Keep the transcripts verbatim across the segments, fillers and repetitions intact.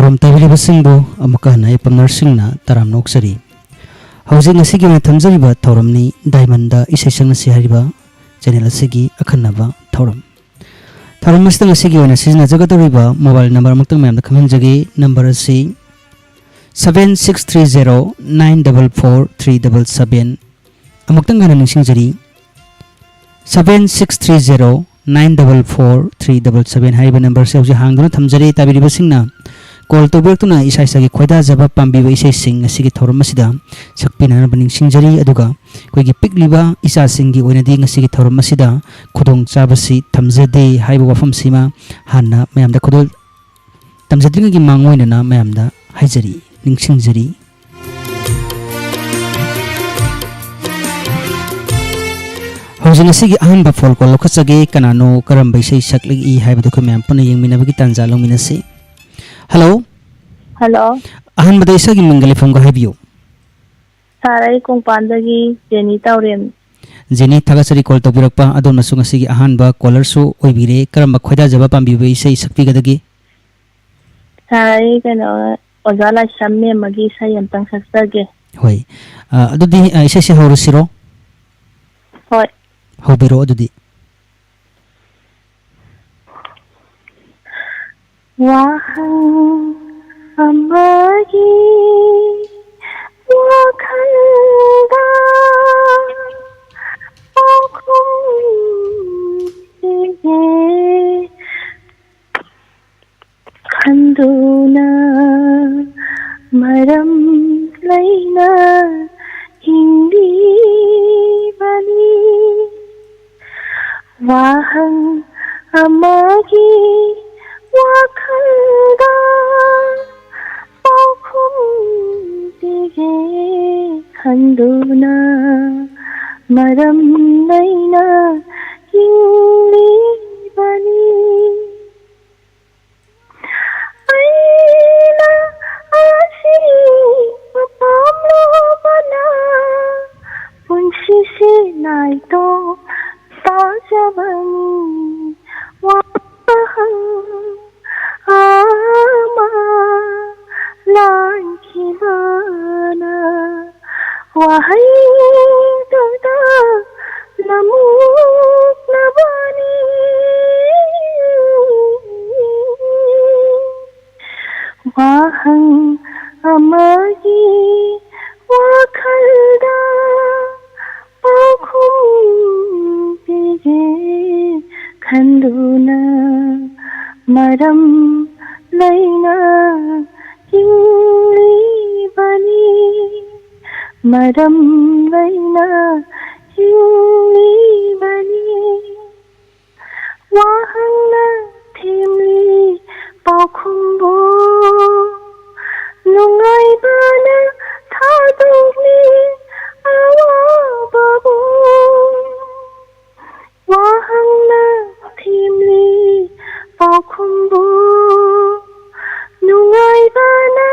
ꯄꯥꯎꯈꯨꯝ ꯇꯥꯕꯤꯔꯤꯕꯁꯤꯡꯕꯨ ꯑꯃꯨꯛꯀ ꯍꯟꯅ ꯑꯩ ꯄꯝꯅꯔꯁꯤꯡꯅ ꯇꯔꯥꯝꯅ ꯑꯣꯛꯆꯔꯤ꯫ ꯍꯧꯖꯤꯛ ꯉꯁꯤꯒꯤ ꯑꯣꯏꯅ ꯊꯝꯖꯔꯤꯕ ꯊꯧꯔꯝꯅꯤ ꯗꯥꯏꯃꯟꯗ ꯏꯁꯩ ꯁꯛꯅꯁꯤ ꯍꯥꯏꯔꯤꯕ ꯆꯦꯅꯦꯜ ꯑꯁꯤꯒꯤ ꯑꯈꯟꯅꯕ ꯊꯧꯔꯝ꯫ ꯊꯧꯔꯝ ꯑꯁꯤꯗ ꯉꯁꯤꯒꯤ ꯑꯣꯏꯅ ꯁꯤꯖꯤꯟꯅꯖꯒꯗꯧꯔꯤꯕ ꯃꯣꯕꯥꯏꯜ ꯅꯝꯕꯔ ꯑꯃꯨꯛꯇꯪ ꯃꯌꯥꯝꯗ ꯈꯪꯍꯟꯖꯒꯦ꯫ ꯅꯝꯕꯔ ꯑꯁꯤ seven six three zero nine double four three double seven꯫ ꯑꯃꯨꯛꯇꯪ ꯍꯟꯅ ꯅꯤꯡꯁꯤꯡꯖꯔꯤ, seven six three zero nine double four three double seven ꯍꯥꯏꯔꯤꯕ ꯅꯝꯕꯔꯁꯦ ꯍꯧꯖꯤꯛ ꯍꯥꯡꯗꯨꯅ ꯊꯝꯖꯔꯤ꯫ ꯇꯥꯕꯤꯔꯤꯕꯁꯤꯡꯅ ꯀꯣꯜ ꯇꯧꯕꯤꯔꯛꯇꯨꯅ ꯏꯁꯥ ꯏꯁꯥꯒꯤ ꯈꯣꯏꯗꯥꯖꯕ ꯄꯥꯝꯕꯤꯕ ꯏꯁꯩꯁꯤꯡ ꯉꯁꯤꯒꯤ ꯊꯧꯔꯝ ꯑꯁꯤꯗ ꯁꯛꯄꯤꯅꯅꯕ ꯅꯤꯡꯁꯤꯡꯖꯔꯤ꯫ ꯑꯗꯨꯒ ꯑꯩꯈꯣꯏꯒꯤ ꯄꯤꯛꯂꯤꯕ ꯏꯆꯥꯁꯤꯡꯒꯤ ꯑꯣꯏꯅꯗꯤ ꯉꯁꯤꯒꯤ ꯊꯧꯔꯝ ꯑꯁꯤꯗ ꯈꯨꯗꯣꯡꯆꯥꯕꯁꯤ ꯊꯝꯖꯗꯦ ꯍꯥꯏꯕ ꯋꯥꯐꯝꯁꯤꯃ ꯍꯥꯟꯅ ꯃꯌꯥꯝꯗ ꯈꯨꯗꯣꯜ ꯇꯝꯖꯗ꯭ꯔꯤꯉꯩꯒꯤ ꯃꯥꯡꯑꯣꯏꯅꯅ ꯃꯌꯥꯝꯗ ꯍꯥꯏꯖꯔꯤ, ꯅꯤꯡꯁꯤꯡꯖꯔꯤ꯫ ꯍꯧꯖꯤꯛ ꯉꯁꯤꯒꯤ ꯑꯍꯥꯟꯕ ꯐꯣꯟ ꯀꯣꯜ ꯂꯧꯈꯠꯆꯒꯦ꯫ ꯀꯅꯥꯅꯣ, ꯀꯔꯝꯕ ꯏꯁꯩ ꯁꯛꯂꯛꯏ ꯍꯥꯏꯕꯗꯨ ꯑꯩꯈꯣꯏ ꯃꯌꯥꯝ ꯄꯨꯟꯅ ꯌꯦꯡꯃꯤꯟꯅꯕꯒꯤ ꯇꯥꯟꯖꯥ ꯂꯧꯃꯤꯟꯅꯁꯤ꯫ ꯍꯜꯂꯣ꯫ ꯍꯜꯂꯣ꯫ ꯑꯍꯥꯟꯕꯗ ꯏꯁꯩꯒꯤ ꯃꯤꯡꯒ ꯂꯩꯐꯝꯒ ꯍꯥꯏꯕꯤꯌꯨ꯫ ꯁꯥꯔ, ꯑꯩ ꯀꯣꯡꯄꯥꯟꯗꯒꯤ ꯖꯦꯅꯤ ꯇꯥꯎꯔꯦꯝ꯫ ꯖꯦꯅꯤ, ꯊꯥꯒꯠꯆꯔꯤ ꯀꯣꯜ ꯇꯧꯕꯤꯔꯛꯄ꯫ ꯑꯗꯣꯝꯅꯁꯨ ꯉꯁꯤꯒꯤ ꯑꯍꯥꯟꯕ ꯀꯣꯂꯔꯁꯨ ꯑꯣꯏꯕꯤꯔꯦ꯫ ꯀꯔꯝꯕ ꯈꯣꯏꯗꯥꯖꯕ ꯄꯥꯝꯕꯤꯕ ꯏꯁꯩ ꯁꯛꯄꯤꯒꯗꯒꯦ? ꯁꯥꯔ, ꯑꯩ ꯀꯩꯅꯣ, ꯑꯣꯖꯥ ꯂꯥꯏꯁ꯭ꯔꯝ ꯃꯦꯝ ꯑꯃꯒꯤ ꯏꯁꯩ ꯑꯝꯇꯪ ꯁꯛꯆꯒꯦ꯫ ꯍꯣꯏ꯫ ꯑ, ꯑꯗꯨꯗꯤ, ꯑ, ꯏꯁꯩꯁꯦ ꯍꯧꯔꯁꯤꯔꯣ? ꯍꯣꯏ꯫ ꯍꯧꯕꯤꯔꯣ ꯑꯗꯨꯗꯤ꯫ ꯋꯥꯍꯪ ꯑꯃꯒꯤ ꯋꯥꯈꯜꯗ ꯄꯥꯎꯈꯨꯝ ꯄꯤꯒꯦ ꯈꯟꯗꯨꯅ ꯃꯔꯝ ꯂꯩꯅ ꯍꯤꯡꯂꯤꯕꯅꯤ꯫ ꯋꯥꯍꯪ ꯑꯃꯒꯤ ꯋꯥꯈꯜꯗ ꯄꯥꯎꯈꯨꯝ ꯄꯤꯒꯦ ꯈꯟꯗꯨꯅ ꯃꯔꯝ ꯂꯩꯅ ꯍꯤꯡꯂꯤꯕꯅꯤ꯫ ꯑꯩꯅ ꯑꯁꯤꯕ ꯄꯥꯝꯂꯨꯕꯅ ꯄꯨꯟꯁꯤꯁꯦ ꯅꯥꯏꯇꯣꯝ ꯇꯥꯖꯕꯅꯤ꯫ ꯋꯥꯍꯪ ꯑꯃ ꯅꯪ ꯑꯃꯒꯤ ꯋꯥꯈꯜꯗ ꯄꯥꯎꯈꯨꯝ ꯄꯤꯒꯦ ꯈꯟꯗꯨꯅ ꯃꯔꯝ ꯂꯩꯅ ꯍꯤꯡꯂꯤꯕꯅꯤ, ꯃꯔꯝ ꯂꯩꯅ ꯍꯤꯡꯂꯤꯕꯅꯤ꯫ ꯋꯥꯍꯪꯅ ꯊꯦꯝꯂꯤ ꯄꯥꯎꯈꯨꯝꯕꯨ, ꯅꯨꯡꯉꯥꯏꯕꯅ ꯊꯥꯗꯣꯛꯂꯤ ꯑꯋꯥꯕꯕꯨ꯫ ꯋꯥꯍꯪꯅ ꯊꯦꯝꯂꯤ ꯄꯥꯎꯈꯨꯝꯕꯨ, ꯅꯨꯡꯉꯥꯏꯕꯅ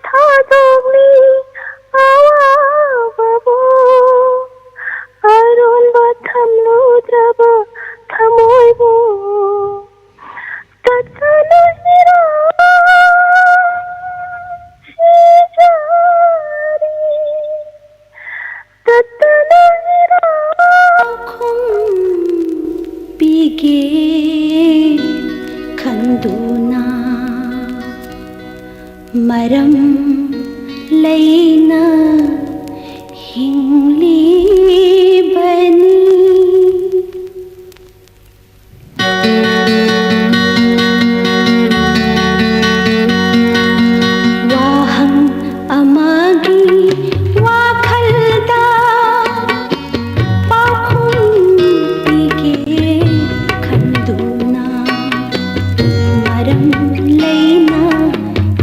ꯊꯥꯗꯣꯛꯂꯤ ꯑꯋꯥꯕꯕꯨ꯫ ꯑꯔꯣꯟꯕ ꯊꯝꯂꯨꯗ꯭ꯔꯕ ꯊꯃꯣꯏꯕꯨ ꯇꯠꯇꯅ ꯏꯔꯣ ꯁꯤꯖꯔꯤ, ꯇꯠꯇꯅ ꯏꯔꯣ ꯈꯨꯝ ꯄꯤꯒꯦ ꯈꯟꯗꯨꯅ ꯃꯔꯝ ꯂꯩꯅ ꯍꯤꯡꯂꯤꯕꯅꯤ꯫ ꯋꯥꯍꯪ ꯑꯃꯒꯤ ꯋꯥꯈꯜꯗ ꯄꯥꯎꯈꯨꯝ ꯄꯤꯒꯦ ꯈꯟꯗꯨꯅ ꯃꯔꯝ ꯂꯩꯅ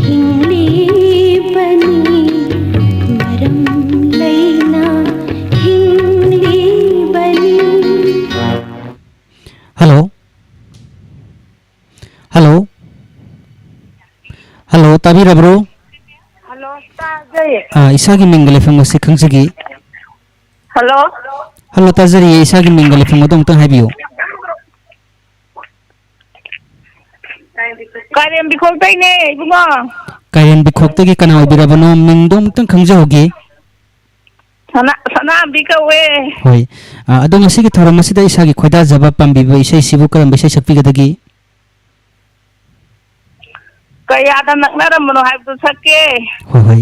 ꯍꯤꯡꯂꯤꯕꯅꯤ, ꯃꯔꯝ ꯂꯩꯅ ꯍꯤꯡꯂꯤꯕꯅꯤ꯫ ꯍꯜꯂꯣ꯫ ꯍꯜꯂꯣ꯫ ꯍꯜꯂꯣ, ꯇꯥꯕꯤꯔꯕ꯭ꯔꯣ? ꯍꯜꯂꯣ, ꯇꯥꯖꯩ꯫ ꯑꯥ, ꯏꯁꯥꯒꯤ ꯃꯤꯡꯒ ꯂꯩꯐꯝꯒꯁꯦ ꯈꯪꯖꯒꯦ? ꯍꯜꯂꯣ꯫ ꯍꯜꯂꯣ, ꯇꯥꯖꯔꯤꯌꯦ꯫ ꯏꯁꯥꯒꯤ ꯃꯤꯡꯒ ꯂꯩꯐꯝꯒꯗꯣ ꯑꯃꯨꯛꯇꯪ ꯍꯥꯏꯕꯤꯌꯨ꯫ ꯀꯥꯏꯔꯦꯝꯕꯤꯈꯣꯛꯇꯩꯅꯦ, ꯏꯕꯨꯡꯉꯣ꯫ ꯀꯥꯏꯔꯦꯝꯕꯤꯈꯣꯛꯇꯒꯤ ꯀꯅꯥ ꯑꯣꯏꯕꯤꯔꯕꯅꯣ? ꯃꯤꯡꯗꯣ ꯑꯃꯨꯛꯇꯪ ꯈꯪꯖꯍꯧꯒꯦ꯫ ꯁꯅꯥ-, ꯁꯅꯥꯝꯕꯤ ꯀꯧꯋꯦ꯫ ꯍꯣꯏ꯫ ꯑ, ꯑꯗꯣ ꯉꯁꯤꯒꯤ ꯊꯧꯔꯝ ꯑꯁꯤꯗ ꯏꯁꯥꯒꯤ ꯈꯣꯏꯗꯥꯖꯕ ꯄꯥꯝꯕꯤꯕ ꯏꯁꯩꯁꯤꯕꯨ ꯀꯔꯝꯕ ꯏꯁꯩ ꯁꯛꯄꯤꯒꯗꯒꯦ? ꯀꯌꯥꯗ ꯅꯛꯅꯔꯝꯕꯅꯣ ꯍꯥꯏꯕꯗꯨ ꯁꯛꯀꯦ꯫ ꯍꯣꯏ, ꯍꯣꯏ꯫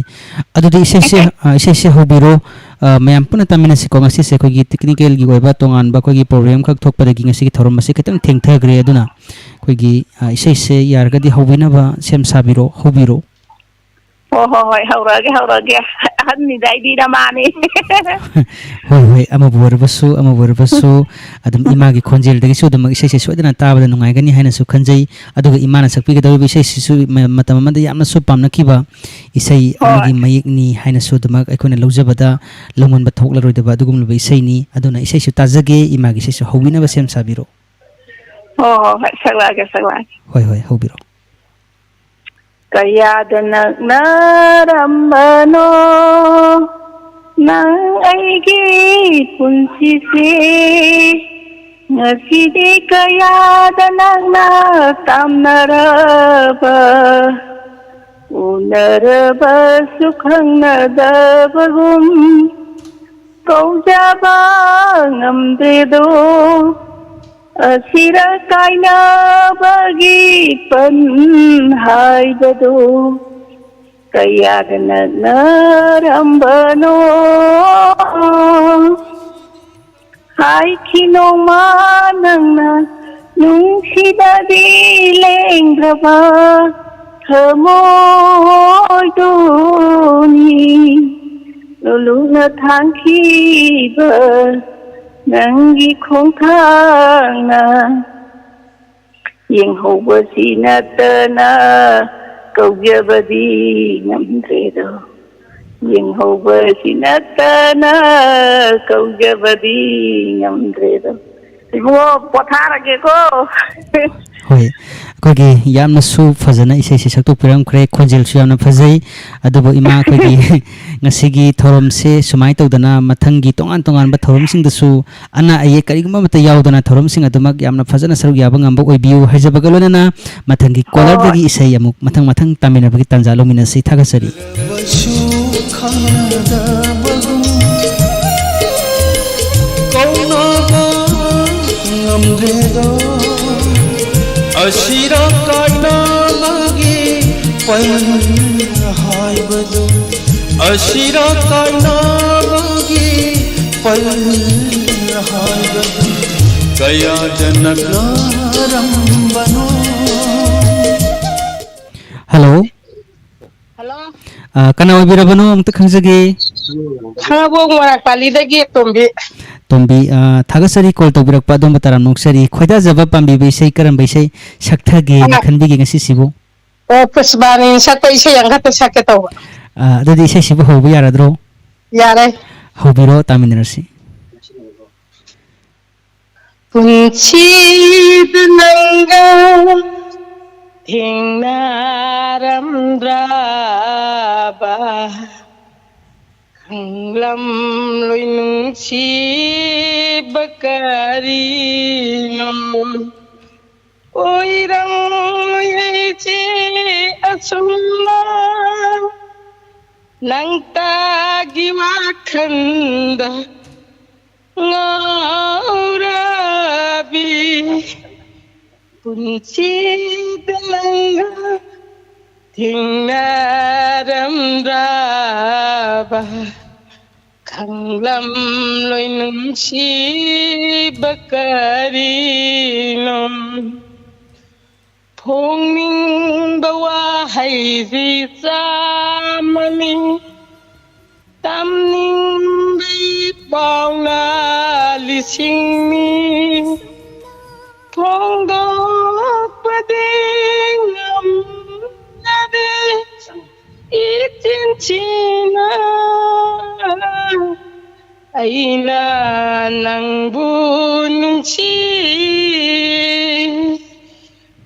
ꯑꯗꯨꯗꯤ ꯏꯁꯩꯁꯦ, ꯑ, ꯏꯁꯩꯁꯦ ꯍꯧꯕꯤꯔꯣ꯫ ꯑ, ꯃꯌꯥꯝ ꯄꯨꯟꯅ ꯇꯥꯃꯤꯟꯅꯁꯤꯀꯣ꯫ ꯉꯁꯤꯁꯦ ꯑꯩꯈꯣꯏꯒꯤ technicalꯒꯤ ꯑꯣꯏꯕ ꯇꯣꯉꯥꯟꯕ ꯑꯩꯈꯣꯏꯒꯤ problemꯈꯛ ꯊꯣꯛꯄꯗꯒꯤ ꯉꯁꯤꯒꯤ ꯊꯧꯔꯝ ꯑꯁꯤ ꯈꯤꯇꯪ ꯊꯦꯡꯊꯈ꯭ꯔꯦ꯫ ꯑꯗꯨꯅ ꯑꯩꯈꯣꯏꯒꯤ, ꯑ, ꯏꯁꯩꯁꯦ ꯌꯥꯔꯒꯗꯤ ꯍꯧꯕꯤꯅꯕ ꯁꯦꯝ ꯁꯥꯕꯤꯔꯣ, ꯍꯧꯕꯤꯔꯣ꯫ ꯍꯣ, ꯍꯣ, ꯍꯣꯏ, ꯍꯧꯔꯛꯑꯒꯦ, ꯍꯧꯔꯛꯑꯒꯦ꯫ ꯑꯍꯟꯅꯤꯗ ꯑꯩꯗꯤ ꯅꯃꯥꯅꯤ꯫ ꯍꯣꯏ, ꯍꯣꯏ, ꯑꯃꯕꯨ ꯑꯣꯏꯔꯕꯁꯨ, ꯑꯃꯕꯨ ꯑꯣꯏꯔꯕꯁꯨ, ꯑꯗꯨꯝ ꯏꯃꯥꯒꯤ ꯈꯣꯟꯖꯦꯜꯗꯒꯤꯁꯨ ꯑꯗꯨꯃꯛ ꯏꯁꯩꯁꯦ ꯁꯣꯏꯗꯅ ꯇꯥꯕꯗ ꯅꯨꯡꯉꯥꯏꯒꯅꯤ ꯍꯥꯏꯅꯁꯨ ꯈꯟꯖꯩ꯫ ꯑꯗꯨꯒ ꯏꯃꯥꯅ ꯁꯛꯄꯤꯒꯗꯧꯔꯤꯕ ꯏꯁꯩꯁꯤꯁꯨ ꯃ-, ꯃꯇꯝ ꯑꯃꯗ ꯌꯥꯝꯅꯁꯨ ꯄꯥꯝꯅꯈꯤꯕ ꯏꯁꯩ ꯍꯣꯏ꯫ ꯑꯃꯒꯤ ꯃꯌꯦꯛꯅꯤ ꯍꯥꯏꯅꯁꯨ ꯑꯗꯨꯃꯛ ꯑꯩꯈꯣꯏꯅ ꯂꯧꯖꯕꯗ ꯂꯧꯉꯣꯟꯕ ꯊꯣꯛꯂꯔꯣꯏꯗꯕ ꯑꯗꯨꯒꯨꯝꯂꯕ ꯏꯁꯩꯅꯤ꯫ ꯑꯗꯨꯅ ꯏꯁꯩꯁꯨ ꯇꯥꯖꯒꯦ, ꯏꯃꯥꯒꯤ ꯏꯁꯩꯁꯨ ꯍꯧꯕꯤꯅꯕ ꯁꯦꯝ ꯁꯥꯕꯤꯔꯣ꯫ ꯍꯣꯏ, ꯍꯣꯏ, ꯍꯣꯏ, ꯁꯛꯂꯛꯑꯒꯦ, ꯁꯛꯂꯛꯑꯒꯦ꯫ ꯍꯣꯏ, ꯍꯣꯏ, ꯍꯧꯕꯤꯔꯣ꯫ ꯀꯌꯥꯗ ꯅꯛꯅꯔꯝꯕꯅꯣ ꯅꯪ ꯑꯩꯒꯤ ꯄꯨꯟꯁꯤꯁꯦ, ꯉꯁꯤꯗꯤ ꯀꯌꯥꯗ ꯅꯛꯅ ꯇꯥꯝꯅꯔꯕ, ꯎꯅꯔꯕꯁꯨ ꯈꯪꯅꯗꯕꯒꯨꯝ ꯀꯧꯖꯕ ꯉꯝꯗ꯭ꯔꯦꯗꯣ꯫ ꯑꯁꯤꯔ ꯀꯥꯏꯅꯕꯒꯤ ꯄꯟ ꯍꯥꯏꯕꯗꯣ ꯀꯌꯥꯗ ꯅꯛꯅꯔꯝꯕꯅꯣ꯫ ꯍꯥꯏꯈꯤ ꯅꯣꯡꯃ ꯅꯪꯅ ꯅꯨꯡꯁꯤꯗꯗꯤ ꯂꯦꯡꯗ꯭ꯔꯕ ꯊꯃꯣꯏꯗꯨꯅꯤ꯫ ꯂꯨꯂꯨꯅ ꯊꯥꯡꯈꯤꯕ ꯅꯪꯒꯤ ꯈꯣꯡꯊꯥꯡꯅ ꯌꯦꯡꯍꯧꯕꯁꯤ ꯅꯠꯇꯅ ꯀꯧꯖꯕꯗꯤ ꯉꯝꯗ꯭ꯔꯦꯗꯣ꯫ ꯌꯦꯡꯍꯧꯕꯁꯤ ꯅꯠꯇꯅ ꯀꯧꯖꯕꯗꯤ ꯉꯝꯗ꯭ꯔꯦꯗꯣ꯫ ꯏꯕꯨꯡꯉꯣ, ꯄꯣꯊꯥꯔꯒꯦꯀꯣ꯫ ꯍꯣꯏ, ꯑꯩꯈꯣꯏꯒꯤ ꯌꯥꯝꯅꯁꯨ ꯐꯖꯅ ꯏꯁꯩꯁꯦ ꯁꯛꯇꯣꯛꯄꯤꯔꯝꯈ꯭ꯔꯦ, ꯈꯣꯟꯖꯦꯜꯁꯨ ꯌꯥꯝꯅ ꯐꯖꯩ꯫ ꯑꯗꯨꯕꯨ ꯏꯃꯥ, ꯑꯩꯈꯣꯏꯒꯤ ꯉꯁꯤꯒꯤ ꯊꯧꯔꯝꯁꯦ ꯁꯨꯃꯥꯏꯅ ꯇꯧꯗꯅ ꯃꯊꯪꯒꯤ ꯇꯣꯉꯥꯟ ꯇꯣꯉꯥꯟꯕ ꯊꯧꯔꯝꯁꯤꯡꯗꯁꯨ ꯑꯅꯥ ꯑꯌꯦꯛ ꯀꯔꯤꯒꯨꯝꯕ ꯑꯃꯠꯇ ꯌꯥꯎꯗꯅ ꯊꯧꯔꯝꯁꯤꯡ ꯑꯗꯨꯃꯛ ꯌꯥꯝꯅ ꯐꯖꯅ ꯁꯔꯨꯛ ꯌꯥꯕ ꯉꯝꯕ ꯑꯣꯏꯕꯤꯌꯨ ꯍꯥꯏꯖꯕꯒ ꯂꯣꯏꯅꯅ ꯃꯊꯪꯒꯤ ꯍꯣꯏ, ꯍꯣꯏ꯫ Callerꯗꯒꯤ ꯏꯁꯩ ꯑꯃꯨꯛ ꯃꯊꯪ ꯃꯊꯪ ꯇꯥꯃꯤꯟꯅꯕꯒꯤ ꯇꯥꯟꯖꯥ ꯂꯧꯃꯤꯟꯅꯁꯤ꯫ ꯊꯥꯒꯠꯆꯔꯤ꯫ ꯀꯧꯅꯕꯁꯨ ꯈꯪꯅꯗꯕꯒꯨꯝ ꯀꯧꯅꯕ ꯉꯝꯗ꯭ꯔꯦꯗꯣ꯫ ꯑꯁꯤꯔ ꯀꯥꯏꯅꯕꯒꯤ ꯄꯜ ꯍꯥꯏꯕꯗꯨ ꯑꯁꯤꯔ ꯀꯥꯏꯅꯕꯒꯤ ꯄꯜ ꯍꯥꯏꯕꯗꯨ ꯀꯌꯥꯗ ꯅꯛꯅꯔꯝꯕꯅꯣ꯫ ꯍꯜꯂꯣ꯫ ꯍꯜꯂꯣ꯫ ꯑ, ꯀꯅꯥ ꯑꯣꯏꯕꯤꯔꯕꯅꯣ? ꯑꯃꯨꯛꯇ ꯈꯪꯖꯒꯦ꯫ ꯈꯥꯉꯕꯣꯛ ꯃꯣꯏꯔꯥꯡ ꯄꯥꯂꯤꯗꯒꯤ ꯇꯣꯝꯕꯤ꯫ ꯇꯣꯝꯕꯤ, ꯑ, ꯊꯥꯒꯠꯆꯔꯤ call ꯇꯧꯕꯤꯔꯛꯄ, ꯑꯗꯣꯝꯕꯨ ꯇꯔꯥꯝꯅ ꯑꯣꯛꯆꯔꯤ꯫ ꯈꯣꯏꯗꯥꯖꯕ ꯄꯥꯝꯕꯤꯕ ꯏꯁꯩ ꯀꯔꯝꯕ ꯏꯁꯩ ꯁꯛꯊꯒꯦꯅ ꯑ꯫ ꯈꯟꯕꯤꯒꯦ ꯉꯁꯤꯁꯤꯕꯨ? ꯑꯣ, ꯄꯨꯁꯄꯥꯅꯤꯅ ꯁꯛꯄ ꯏꯁꯩ ꯑꯃꯈꯛꯇ ꯁꯛꯀꯦ ꯇꯧꯕ꯫ ꯑ, ꯑꯗꯨꯗꯤ ꯏꯁꯩꯁꯤꯕꯨ ꯍꯧꯕ ꯌꯥꯔꯗ꯭ꯔꯣ? ꯌꯥꯔꯦ꯫ ꯍꯧꯕꯤꯔꯣ, ꯇꯥꯃꯤꯟꯅꯔꯁꯤ꯫ ꯄꯨꯟꯁꯤꯗ ꯅꯪꯒ ꯊꯦꯡꯅꯔꯝꯗ꯭ꯔꯕ ꯈꯪꯂꯝꯂꯣꯏ ꯅꯨꯡꯁꯤꯕ ꯀꯔꯤꯅꯣ? ꯑꯣꯏꯔꯝꯂꯣꯏ ꯑꯩꯁꯦ ꯑꯁꯨꯝꯅ ꯅꯪꯇꯒꯤ ꯋꯥꯈꯜꯗ ꯉꯥꯎꯔꯕꯤ꯫ ꯄꯨꯟꯁꯤꯗ ꯅꯪꯒ ꯊꯦꯡꯅꯔꯝꯗ꯭ꯔꯕ ꯈꯪꯂꯝꯂꯣꯏ ꯅꯨꯡꯁꯤꯕ ꯀꯔꯤꯅꯣ? ꯐꯣꯡꯅꯤꯡꯕ ꯋꯥꯍꯩꯗꯤ ꯆꯥꯃꯅꯤ, ꯇꯝꯅꯤꯡꯕ ꯄꯥꯎꯅ ꯂꯤꯁꯤꯡꯅꯤ꯫ ꯐꯣꯡꯗꯣꯛꯄꯗꯤ ꯉꯝꯅꯗꯦ ꯏꯆꯤꯟ ꯊꯤꯅ꯫ ꯑꯩꯅ ꯅꯪꯕꯨ ꯅꯨꯡꯁꯤ꯫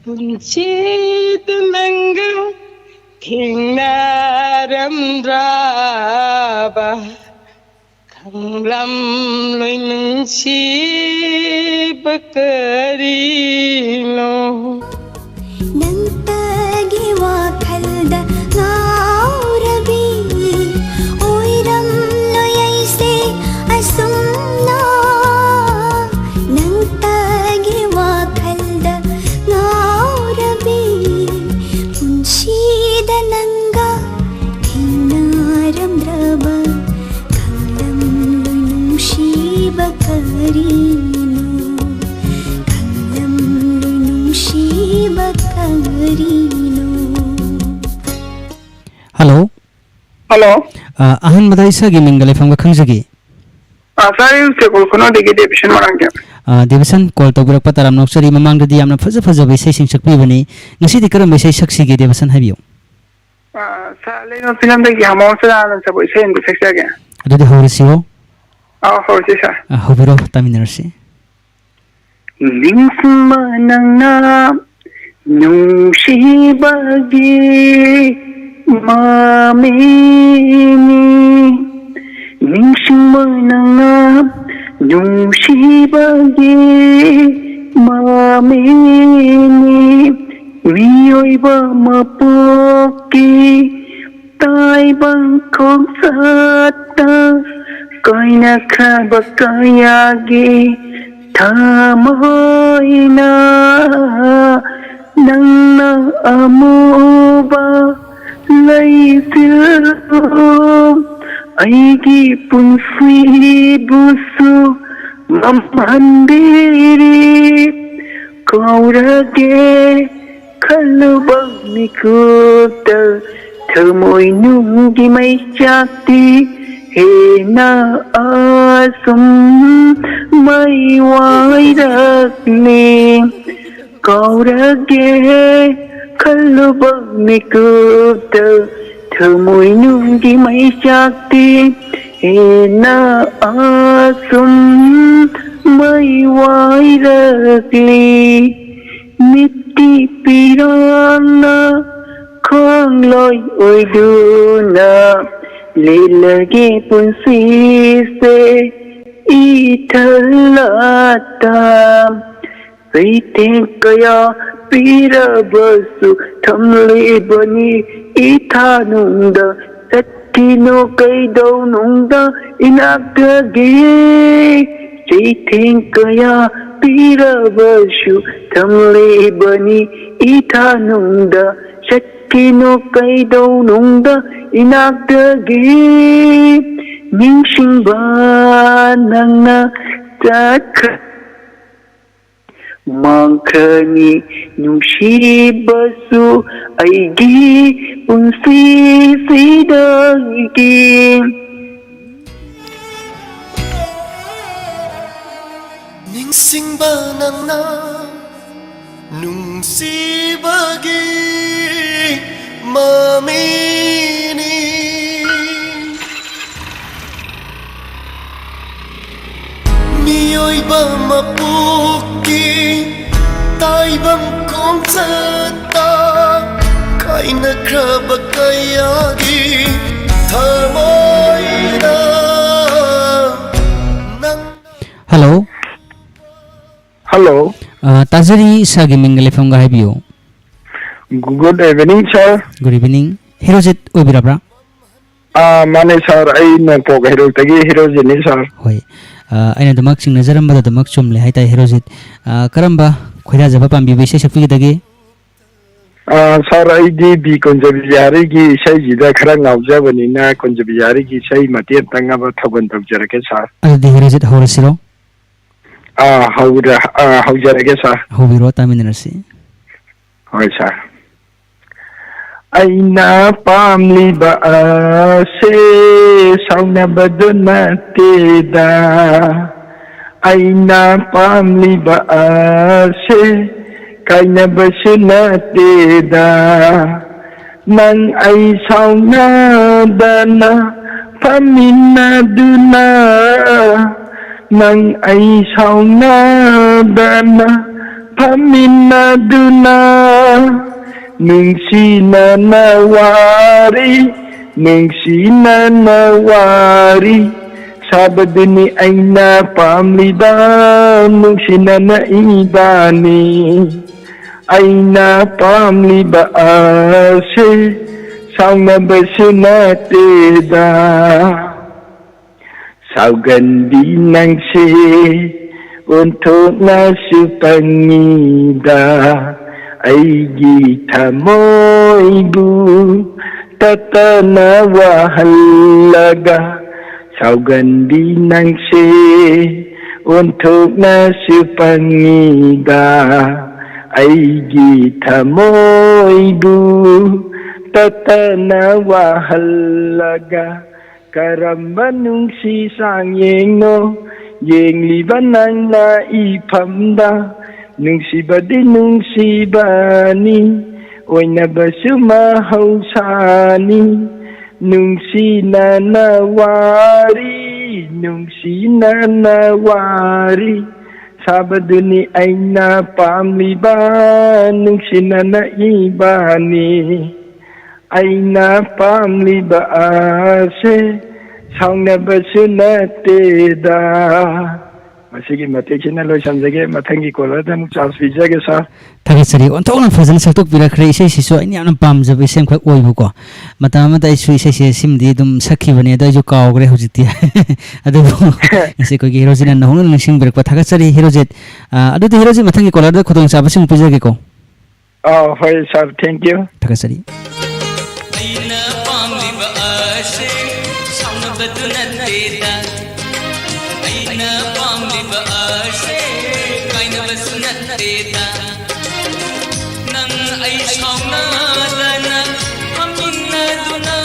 ꯄꯨꯟꯁꯤꯗ ꯅꯪꯒ ꯊꯦꯡꯅꯔꯝꯗ꯭ꯔꯕ ꯈꯪꯂꯝꯂꯣꯏ ꯅꯨꯡꯁꯤꯕ ꯀꯔꯤꯅꯣ? ꯅꯪꯇꯒꯤ ꯋꯥꯈꯜꯗ ꯉꯥꯎꯔꯕꯤ ꯑꯣꯏꯔꯝꯂꯣꯏ ꯑꯩꯁꯦ ꯑꯁꯨꯝꯅ꯫ ꯅꯪꯇꯒꯤ ꯋꯥꯈꯜꯗ ꯉꯥꯎꯔꯕꯤ ꯄꯨꯟꯁꯤ ꯍꯜꯂꯣ꯫ ꯍꯜꯂꯣ꯫ ꯑ, ꯑꯍꯥꯟꯕꯗ ꯏꯁꯥꯒꯤ ꯃꯤꯡꯒ ꯂꯩꯐꯝꯒ ꯈꯪꯖꯒꯦ꯫ ꯑ, ꯁꯥꯔ, ꯑꯩ ꯎꯆꯦꯛ ꯎꯈꯨꯜ ꯈꯨꯅꯧꯗꯒꯤ ꯗꯦꯕꯤꯁꯟ ꯃꯣꯏꯔꯥꯡꯊꯦꯝ꯫ ꯑ, ꯗꯦꯕꯤꯁꯟ, ꯀꯣꯜ ꯇꯧꯕꯤꯔꯛꯄ ꯇꯔꯥꯝꯅ ꯑꯣꯛꯆꯔꯤ꯫ ꯃꯃꯥꯡꯗꯗꯤ ꯌꯥꯝꯅ ꯐꯖ ꯐꯖꯕ ꯏꯁꯩꯁꯤꯡ ꯁꯛꯄꯤꯕꯅꯤ꯫ ꯉꯁꯤꯗꯤ ꯀꯔꯝꯕ ꯏꯁꯩ ꯁꯛꯁꯤꯒꯦ, ꯗꯦꯕꯤꯁꯟ, ꯍꯥꯏꯕꯤꯌꯨ꯫ ꯑ, ꯁꯥꯔ, ꯂꯩꯃ ꯐꯤꯂꯝꯗꯒꯤ ꯍꯃꯥꯎ ꯆꯔꯥꯅ ꯁꯛꯄ ꯏꯁꯩ ꯑꯃꯈꯛ ꯁꯛꯆꯒꯦ꯫ ꯑꯗꯨꯗꯤ ꯍꯧꯔꯁꯤꯔꯣ? ꯑꯥꯎ, ꯍꯧꯔꯁꯤ, ꯁꯥꯔ꯫ ꯑ, ꯍꯧꯕꯤꯔꯣ, ꯇꯥꯃꯤꯟꯅꯔꯁꯤ꯫ ꯅꯤꯡꯁꯤꯡꯕ ꯅꯪꯅ ꯅꯨꯡꯁꯤꯕꯒꯤ ꯃꯃꯤꯅꯤ꯫ ꯅꯤꯡꯁꯤꯡꯕ ꯅꯪꯅ ꯅꯨꯡꯁꯤꯕꯒꯤ ꯃꯃꯤꯅꯤ꯫ ꯃꯤꯑꯣꯏꯕ ꯃꯄꯣꯛꯀꯤ ꯇꯥꯏꯕꯪ ꯈꯣꯡꯆꯠꯇ ꯀꯥꯏꯅꯈ꯭ꯔꯕ ꯀꯌꯥꯒꯤ ꯊꯃꯣꯏꯅ ꯅꯪꯅ ꯑꯃꯨꯕ ꯂꯩꯆꯤꯜ ꯑꯩꯒꯤ ꯄꯨꯟꯁꯤꯕꯨꯁꯨ ꯃꯝꯍꯟꯕꯤꯔꯤ꯫ ꯀꯥꯎꯔꯒꯦ ꯈꯜꯂꯨꯕ ꯃꯤꯀꯨꯞꯇ ꯊꯃꯣꯏꯅꯨꯡꯒꯤ ꯃꯩꯆꯥꯛꯇꯤ ꯍꯦꯟꯅ ꯑꯁꯨꯝ ꯃꯩ ꯋꯥꯏꯔꯛꯂꯤ꯫ ꯀꯥꯎꯔꯒꯦ ꯈꯜꯂꯨꯕ ꯃꯤꯀꯨꯞꯇ ꯊꯃꯣꯏꯅꯨꯡꯒꯤ ꯃꯩꯆꯥꯛꯇꯤ ꯍꯦꯟꯅ ꯑꯁꯨꯝ ꯃꯩ ꯋꯥꯏꯔꯛꯂꯤ꯫ ꯃꯤꯠꯇꯤ ꯄꯤꯔꯥꯡꯅ ꯈꯥꯡꯂꯣꯏ ꯑꯣꯏꯗꯨꯅ ꯂꯦꯜꯂꯒꯦ ꯄꯨꯟꯁꯤꯁꯦ ꯏꯊꯜꯂꯇ꯫ ꯆꯩꯊꯦꯡ ꯀꯌꯥ ꯄꯤꯔꯕꯁꯨ ꯊꯝꯂꯤꯕꯅꯤ ꯏꯊꯥꯅꯨꯡꯗ꯫ ꯆꯠꯈꯤꯅꯨ ꯀꯩꯗꯧꯅꯨꯡꯗ ꯏꯅꯥꯛꯇꯒꯤ꯫ ꯆꯩꯊꯦꯡ ꯀꯌꯥ ꯄꯤꯔꯕꯁꯨ ꯊꯝꯂꯤꯕꯅꯤ ꯏꯊꯥꯅꯨꯡꯗ꯫ ꯆꯠꯈꯤꯅꯨ ꯀꯩꯗꯧꯅꯨꯡꯗ ꯏꯅꯥꯛꯇꯒꯤ꯫ ꯅꯤꯡꯁꯤꯡꯕ ꯅꯪꯅ ꯆꯠꯈ꯭ꯔ ꯃꯥꯡꯈ꯭ꯔꯅꯤ ꯅꯨꯡꯁꯤꯕꯁꯨ ꯑꯩꯒꯤ ꯄꯨꯟꯁꯤꯁꯤꯗꯒꯤ꯫ ꯅꯤꯡꯁꯤꯡꯕ ꯅꯪꯅ ꯅꯨꯡꯁꯤꯕꯒꯤ ꯃꯃꯤꯅꯤ꯫ ꯃꯤꯑꯣꯏꯕ ꯃꯄꯣꯛꯀꯤ ꯇꯥꯏꯕꯪ ꯈꯣꯡꯆꯠꯇ ꯀꯥꯏꯅꯈ꯭ꯔꯕ ꯀꯌꯥꯒꯤ ꯊꯃꯣꯏꯗ ꯅꯪ ꯍꯜꯂꯣ꯫ ꯍꯜꯂꯣ꯫ ꯑ, ꯇꯥꯖꯔꯤ, ꯏꯁꯥꯒꯤ ꯃꯤꯡꯒ ꯂꯩꯐꯝꯒ ꯍꯥꯏꯕꯤꯌꯨ꯫ Good evening, sir. Good evening. Herojit ꯑꯣꯏꯕꯤꯔꯕ꯭ꯔꯥ? ꯑꯥ, ꯃꯥꯅꯦ, sir. ꯑꯩ ꯅꯣꯡꯄꯣꯛ ꯍꯩꯔꯣꯛꯇꯒꯤ ꯍꯦꯔꯣꯖꯤꯠꯅꯤ, sir. ꯍꯣꯏ꯫ ꯑ, ꯑꯩꯅ ꯑꯗꯨꯃꯛ ꯆꯤꯡꯅꯖꯔꯝꯕꯗ ꯑꯗꯨꯃꯛ ꯆꯨꯝꯂꯦ ꯍꯥꯏꯇꯥꯔꯦ, ꯍꯦꯔꯣꯖꯤꯠ꯫ ꯑ, ꯀꯔꯝꯕ ꯈꯣꯏꯗꯥꯖꯕ ꯄꯥꯝꯕꯤꯕ ꯏꯁꯩ ꯁꯛꯄꯤꯒꯗꯒꯦ? ꯑꯥ, sir, ꯑꯩꯗꯤ ꯕꯤ ꯀꯨꯟꯖꯕꯤꯍꯥꯔꯤꯒꯤ ꯏꯁꯩꯁꯤꯗ ꯈꯔ ꯉꯥꯎꯖꯕꯅꯤꯅ ꯀꯨꯟꯖꯕꯤꯍꯥꯔꯤꯒꯤ ꯏꯁꯩ ꯃꯇꯦꯛ ꯑꯝꯇꯪ ꯑꯃ ꯊꯧꯒꯜ ꯇꯧꯖꯔꯛꯀꯦ, sir. ꯑꯗꯨꯗꯤ ꯍꯦꯔꯣꯖꯤꯠ ꯍꯧꯔꯁꯤꯔꯣ? ꯑꯥ, ꯍꯧꯔ-, ꯑꯥ, ꯍꯧꯖꯔꯒꯦ, sir. ꯍꯧꯕꯤꯔꯣ, ꯇꯥꯃꯤꯟꯅꯔꯁꯤ꯫ ꯍꯣꯏ, sir. ꯑꯩꯅ ꯄꯥꯝꯂꯤꯕ ꯑꯁꯦ ꯁꯥꯎꯅꯕꯗꯨ ꯅꯠꯇꯦꯗ꯫ ꯑꯩꯅ ꯄꯥꯝꯂꯤꯕ ꯑꯁꯦ ꯀꯥꯏꯅꯕꯁꯨ ꯅꯠꯇꯦꯗ꯫ ꯅꯪ ꯑꯩ ꯁꯥꯎꯅꯗꯅ ꯐꯝꯃꯤꯟꯅꯗꯨꯅ, ꯅꯪ ꯑꯩ ꯁꯥꯎꯅꯗꯅ ꯐꯝꯃꯤꯟꯅꯗꯨꯅ, ꯅꯨꯡꯁꯤꯅꯅ ꯋꯥꯔꯤ, ꯅꯨꯡꯁꯤꯅꯅ ꯋꯥꯔꯤ ꯁꯥꯕꯗꯨꯅꯤ ꯑꯩꯅ ꯄꯥꯝꯂꯤꯕ, ꯅꯨꯡꯁꯤꯅꯅ ꯏꯕꯥꯅꯤ꯫ ꯑꯩꯅ ꯄꯥꯝꯂꯤꯕ ꯑꯁꯦ ꯁꯥꯎꯅꯕꯁꯨ ꯅꯠꯇꯦꯗ꯫ ꯁꯥꯎꯒꯟꯕꯤ ꯅꯪꯁꯦ ꯑꯣꯟꯊꯣꯛꯅꯁꯨ ꯄꯪꯉꯤꯗ, ꯑꯩꯒꯤ ꯊꯃꯣꯏꯕꯨ ꯇꯠꯇꯅ ꯋꯥꯍꯜꯂꯒ꯫ ꯁꯥꯎꯒꯟꯕꯤ ꯅꯪꯁꯦ ꯑꯣꯟꯊꯣꯛꯅꯁꯨ ꯄꯪꯉꯤꯗ, ꯑꯩꯒꯤ ꯊꯃꯣꯏꯕꯨ ꯇꯠꯇꯅ ꯋꯥꯍꯜꯂꯒ꯫ ꯀꯔꯝꯕ ꯅꯨꯡꯁꯤ ꯆꯥꯡꯌꯦꯡꯅꯣ ꯌꯦꯡꯂꯤꯕ ꯅꯪꯅ ꯏꯐꯝꯗ? ꯅꯨꯡꯁꯤꯕꯗꯤ ꯅꯨꯡꯁꯤꯕꯅꯤ, ꯑꯣꯏꯅꯕꯁꯨ ꯃꯍꯧꯁꯥꯅꯤ꯫ ꯅꯨꯡꯁꯤꯅꯅ ꯋꯥꯔꯤ, ꯅꯨꯡꯁꯤꯅꯅ ꯋꯥꯔꯤ ꯁꯥꯕꯗꯨꯅꯤ ꯑꯩꯅ ꯄꯥꯝꯂꯤꯕ, ꯅꯨꯡꯁꯤꯅꯅ ꯏꯕꯥꯅꯤ꯫ ꯑꯩꯅ ꯄꯥꯝꯂꯤꯕ ꯑꯁꯦ ꯁꯥꯎꯅꯕꯁꯨ ꯅꯠꯇꯦꯗ꯫ ꯃꯁꯤꯒꯤ ꯃꯇꯦꯛꯁꯤꯅ ꯂꯣꯏꯁꯤꯟꯖꯒꯦ꯫ ꯃꯊꯪꯒꯤ ꯀꯣꯂꯔꯗ ꯑꯃꯨꯛ ꯆꯥꯟꯁ ꯄꯤꯖꯒꯦ, ꯁꯥꯔ꯫ ꯊꯥꯒꯠꯆꯔꯤ꯫ ꯑꯣꯟꯊꯣꯛꯅ ꯐꯖꯅ ꯁꯛꯇꯣꯛꯄꯤꯔꯛꯈ꯭ꯔꯦ꯫ ꯏꯁꯩꯁꯤꯁꯨ ꯑꯩꯅ ꯌꯥꯝꯅ ꯄꯥꯝꯖꯕ ꯏꯁꯩ ꯑꯃꯈꯛ ꯑꯣꯏꯕꯀꯣ꯫ ꯃꯇꯝ ꯑꯃꯗ ꯑꯩꯁꯨ ꯏꯁꯩꯁꯦ ꯁꯤꯃꯗꯤ ꯑꯗꯨꯝ ꯁꯛꯈꯤꯕꯅꯦ, ꯑꯗꯣ ꯑꯩꯁꯨ ꯀꯥꯎꯈ꯭ꯔꯦ ꯍꯧꯖꯤꯛꯇꯤ꯫ ꯑꯗꯨꯕꯨ ꯉꯁꯤ ꯑꯩꯈꯣꯏꯒꯤ ꯍꯦꯔꯣꯖꯤꯠꯅ ꯅꯧꯍꯧꯅꯅ ꯅꯤꯡꯁꯤꯡꯕꯤꯔꯛꯄ ꯊꯥꯒꯠꯆꯔꯤ, ꯍꯦꯔꯣꯖꯤꯠ꯫ ꯑꯥ, ꯑꯗꯨꯗꯤ ꯍꯦꯔꯣꯖꯤꯠ, ꯃꯊꯪꯒꯤ ꯀꯣꯂꯔꯗ ꯈꯨꯗꯣꯡꯆꯥꯕꯁꯤꯡ ꯄꯤꯖꯒꯦꯀꯣ꯫ ꯑꯥ, ꯍꯣꯏ, ꯁꯥꯔ, thank you꯫ ꯊꯥꯒꯠꯆꯔꯤ꯫ ꯑꯩꯅ ꯄꯥꯝꯂꯤꯕ ꯑꯁꯦ ꯁꯥꯎꯅꯕꯗꯨ ꯅꯠꯇꯦꯗ꯫ ꯑꯩꯅ ꯄꯥꯝꯂꯤꯕ ꯑꯁꯦ ꯀꯥꯏꯅꯕꯁꯨ ꯅꯠꯇꯦꯗ꯫ ꯅꯪ ꯑꯩ ꯁꯥꯎꯅꯗꯅ ꯐꯝꯃꯤꯟꯅꯗꯨꯅ,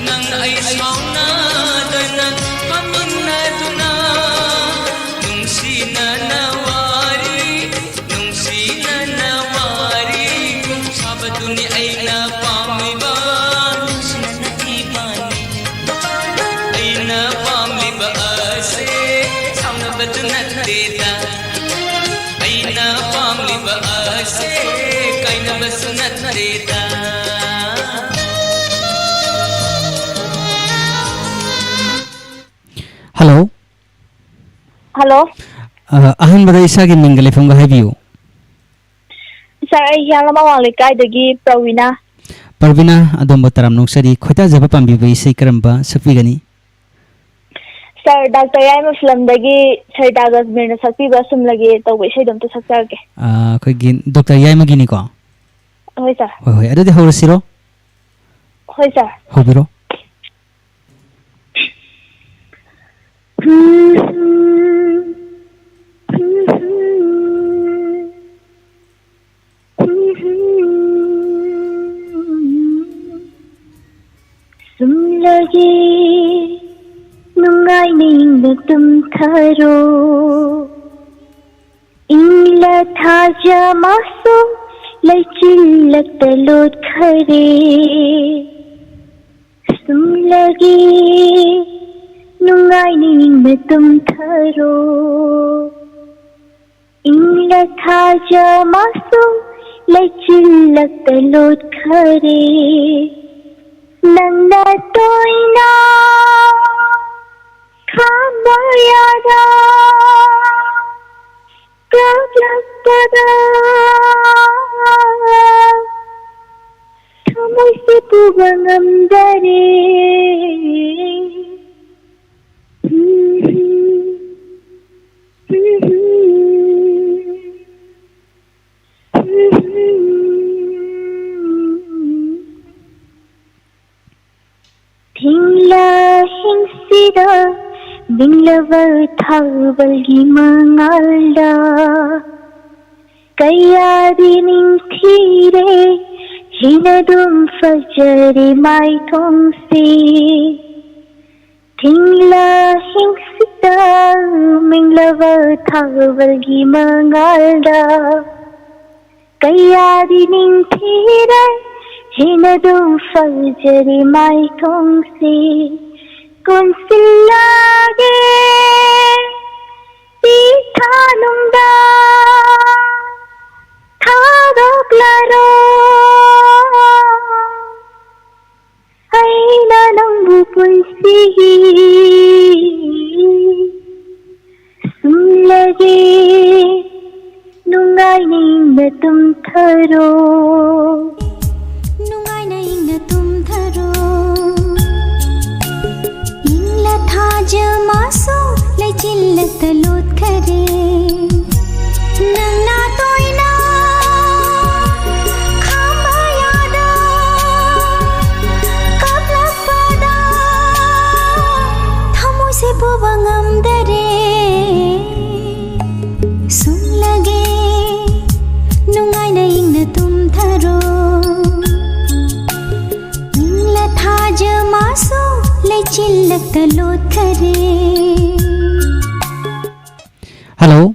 ꯅꯪ ꯑꯩ ꯁꯥꯎꯅꯗꯅ ꯐꯝꯃꯤꯟꯅꯗꯨꯅ, ꯅꯨꯡꯁꯤꯅꯅ ꯋꯥꯔꯤ, ꯅꯨꯡꯁꯤꯅꯅ ꯋꯥꯔꯤ ꯁꯥꯕꯗꯨꯅꯤ ꯑꯩꯅ ꯄꯥꯝꯂꯤꯕ꯫ ꯅꯨꯡꯁꯤꯅꯅ ꯏꯕꯥꯅꯤ꯫ ꯑꯩꯅ ꯄꯥꯝꯂꯤꯕ ꯑꯁꯦ ꯁꯥꯎꯅꯕꯗꯨ ꯅꯠꯇꯦꯗ꯫ ꯑꯩꯅ ꯄꯥꯝꯂꯤꯕ ꯑꯁꯦ ꯀꯥꯏꯅꯕꯁꯨ ꯅꯠꯇꯦꯗ꯫ ꯍꯜꯂꯣ꯫ ꯍꯜꯂꯣ꯫ ꯑ, ꯑꯍꯥꯟꯕꯗ ꯏꯁꯥꯒꯤ ꯃꯤꯡꯒ ꯂꯩꯐꯝꯒ ꯍꯥꯏꯕꯤꯌꯨ꯫ ꯁꯥꯔ, ꯑꯩ ꯍꯤꯌꯥꯡꯂꯝ ꯑꯋꯥꯡ ꯂꯩꯀꯥꯏꯗꯒꯤ ꯄ꯭ꯔꯋꯤꯅꯥ꯫ ꯄ꯭ꯔꯕꯤꯅꯥ, ꯑꯗꯣꯝꯕꯨ ꯇꯔꯥꯝꯅ ꯑꯣꯛꯆꯔꯤ꯫ ꯈꯣꯏꯗꯥꯖꯕ ꯄꯥꯝꯕꯤꯕ ꯏꯁꯩ ꯀꯔꯝꯕ ꯁꯛꯄꯤꯒꯅꯤ? ꯁꯥꯔ, ꯗꯥꯛꯇꯔ ꯌꯥꯏꯃ ꯐꯤꯂꯝꯗꯒꯤ ꯁꯔꯤꯇꯥ ꯖꯁꯃꯤꯔꯅ ꯁꯛꯄꯤꯕ "ꯑꯁꯨꯝꯂꯒꯦ" ꯇꯧꯕ ꯏꯁꯩꯗꯣ ꯑꯝꯇ ꯁꯛꯆꯔꯛꯀꯦ꯫ ꯑ, ꯑꯩꯈꯣꯏꯒꯤ ꯗꯣꯛꯇꯔ ꯌꯥꯏꯃꯒꯤꯅꯤꯀꯣ? ꯍꯣꯏ, ꯁꯥꯔ꯫ ꯍꯣꯏ, ꯍꯣꯏ꯫ ꯑꯗꯨꯗꯤ ꯍꯧꯔꯁꯤꯔꯣ? ꯍꯣꯏ, ꯁꯥꯔ꯫ ꯍꯧꯕꯤꯔꯣ꯫ ꯁꯨꯝꯂꯒꯦ, ꯅꯨꯡꯉꯥꯏꯅ ꯏꯪꯅ ꯇꯨꯝꯊꯔꯣ꯫ ꯏꯪꯂ ꯊꯥꯖ ꯃꯥꯁꯨ ꯂꯩꯆꯤꯜꯂꯛꯇ ꯂꯣꯠꯈꯔꯦ꯫ ꯁꯨꯝꯂꯒꯦ, ꯅꯨꯡꯉꯥꯏꯅ ꯏꯪꯅ ꯇꯨꯝꯊꯔꯣ꯫ ꯏꯪꯂ ꯊꯥꯖ ꯃꯥꯁꯨ ꯂꯩꯆꯤꯜꯂꯛꯇ ꯂꯣꯠꯈꯔꯦ꯫ ꯅꯪꯅ ꯇꯣꯏꯅ ꯈꯥꯝꯕ ꯌꯥꯗ ꯀꯥꯞꯂꯛꯄꯗ ꯊꯃꯣꯏꯁꯦ ꯄꯨꯕ ꯉꯝꯗꯔꯦ꯫ ꯊꯤꯡꯂ ꯍꯤꯡꯁꯤꯗ ꯃꯤꯡꯂꯕ ꯊꯥꯕꯜꯒꯤ ꯃꯉꯥꯜꯗ ꯀꯌꯥꯗꯤ ꯅꯤꯡꯊꯤꯔꯦ, ꯍꯦꯟꯅꯗꯨꯝ ꯐꯖꯔꯦ ꯃꯥꯏꯊꯣꯡꯁꯦ꯫ ꯊꯤꯡꯂ ꯍꯤꯡꯁꯤꯗ ꯃꯤꯡꯂꯕ ꯊꯥꯕꯜꯒꯤ ꯃꯉꯥꯜꯗ ꯀꯌꯥꯗꯤ ꯅꯤꯡꯊꯤꯔꯦ, ꯍꯦꯟꯅꯗꯨꯝ ꯐꯖꯔꯦ ꯃꯥꯏꯊꯣꯡꯁꯦ꯫ ꯀꯣꯟꯁꯤꯜꯂꯒꯦ ꯄꯤꯊꯥꯅꯨꯡꯗ ꯊꯥꯗꯣꯛꯂꯔꯣ ꯑꯩꯅ ꯅꯪꯕꯨ ꯄꯨꯟꯁꯤꯒꯤ꯫ ꯁꯨꯝꯂꯒꯦ, ꯅꯨꯡꯉꯥꯏꯅ ꯏꯪꯅ ꯇꯨꯝꯊꯔꯣ꯫ ꯅꯨꯡꯉꯥꯏꯅ ꯏꯪꯅ ꯇꯨꯝꯊꯔꯣ꯫ ꯏꯪꯂ ꯊꯥꯖ ꯃꯥꯁꯨ ꯂꯩꯆꯤꯜꯂꯛꯇ ꯂꯣꯠꯈꯔꯦ꯫ ꯅꯪꯅ ꯇꯣꯏꯅ ꯈꯥꯝꯕ ꯌꯥꯗ ꯀꯥꯞꯂꯛꯄꯗ ꯊꯃꯣꯏꯁꯦ ꯄꯨꯕ ꯉꯝ ꯆꯤꯜꯂꯛꯇ ꯂꯣꯠꯈꯔꯦ꯫ ꯍꯜꯂꯣ꯫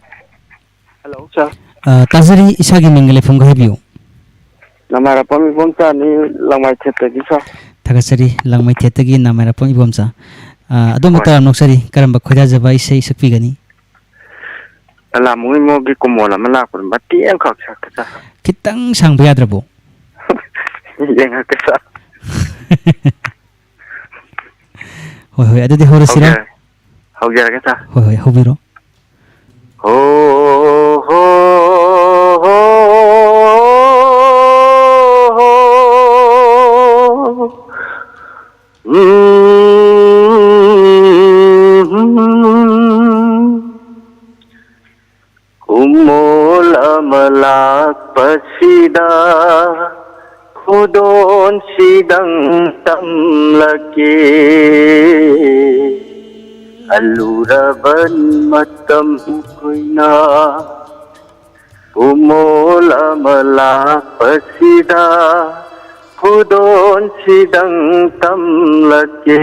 ꯍꯜꯂꯣ, ꯁꯥꯔ꯫ ꯑ, ꯇꯥꯖꯔꯤ, ꯏꯁꯥꯒꯤ ꯃꯤꯡꯒ ꯂꯩꯐꯝꯒ ꯍꯥꯏꯕꯤꯌꯨ꯫ ꯅꯃꯥꯏꯔꯥꯄꯝ ꯏꯕꯣꯝꯆꯥꯅꯤ, ꯂꯪꯃꯥꯏꯊꯦꯠꯇꯒꯤ, ꯁꯥꯔ꯫ ꯊꯥꯒꯠꯆꯔꯤ, ꯂꯪꯃꯩꯊꯦꯠꯇꯒꯤ ꯅꯃꯥꯏꯔꯥꯄꯝ ꯏꯕꯣꯝꯆꯥ꯫ ꯑ, ꯑꯗꯣꯝꯕꯨ ꯍꯣꯏ꯫ ꯇꯔꯥꯝꯅ ꯑꯣꯛꯆꯔꯤ, ꯀꯔꯝꯕ ꯈꯣꯏꯗꯥꯖꯕ ꯏꯁꯩ ꯁꯛꯄꯤꯒꯅꯤ? ꯂꯂꯥꯝꯕꯨꯡ ꯏꯃꯣꯒꯤ ꯀꯨꯃꯣꯜ ꯑꯃ ꯂꯥꯛꯄꯗꯣ ꯃꯇꯦꯛ ꯑꯃꯈꯛ ꯁꯛꯀꯦ, ꯁꯥꯔ꯫ ꯈꯤꯇꯪ ꯁꯥꯡꯕ ꯌꯥꯗ꯭ꯔꯕꯣ? ꯌꯦꯡꯉꯛꯀꯦ, ꯁꯥꯔ꯫ ꯍꯣꯏ, ꯍꯣꯏ, ꯑꯗꯨꯗꯤ ꯍꯧꯔꯁꯤꯔꯣ? ꯍꯧꯖꯔꯒꯦ꯫ ꯍꯧꯖꯔꯒꯦ, ꯁꯥꯔ꯫ ꯍꯣꯏ, ꯍꯣꯏ, ꯍꯧꯕꯤꯔꯣ꯫ ꯍꯣ, ꯍꯣ, ꯍꯣ, ꯍꯣ꯫ ꯎꯝ꯫ ꯀꯨꯃꯣꯜ ꯑꯃ ꯂꯥꯛꯄꯁꯤꯗ ꯈꯨꯗꯣꯟꯁꯤꯗꯪ ꯇꯝꯂꯛꯀꯦ꯫ ꯍꯜꯂꯨꯔꯕꯅꯤ ꯃꯇꯝ ꯀꯨꯏꯅ꯫ ꯀꯨꯃꯣꯜ ꯑꯃ ꯂꯥꯛꯄꯁꯤꯗ ꯈꯨꯗꯣꯟꯁꯤꯗꯪ ꯇꯝꯂꯛꯀꯦ꯫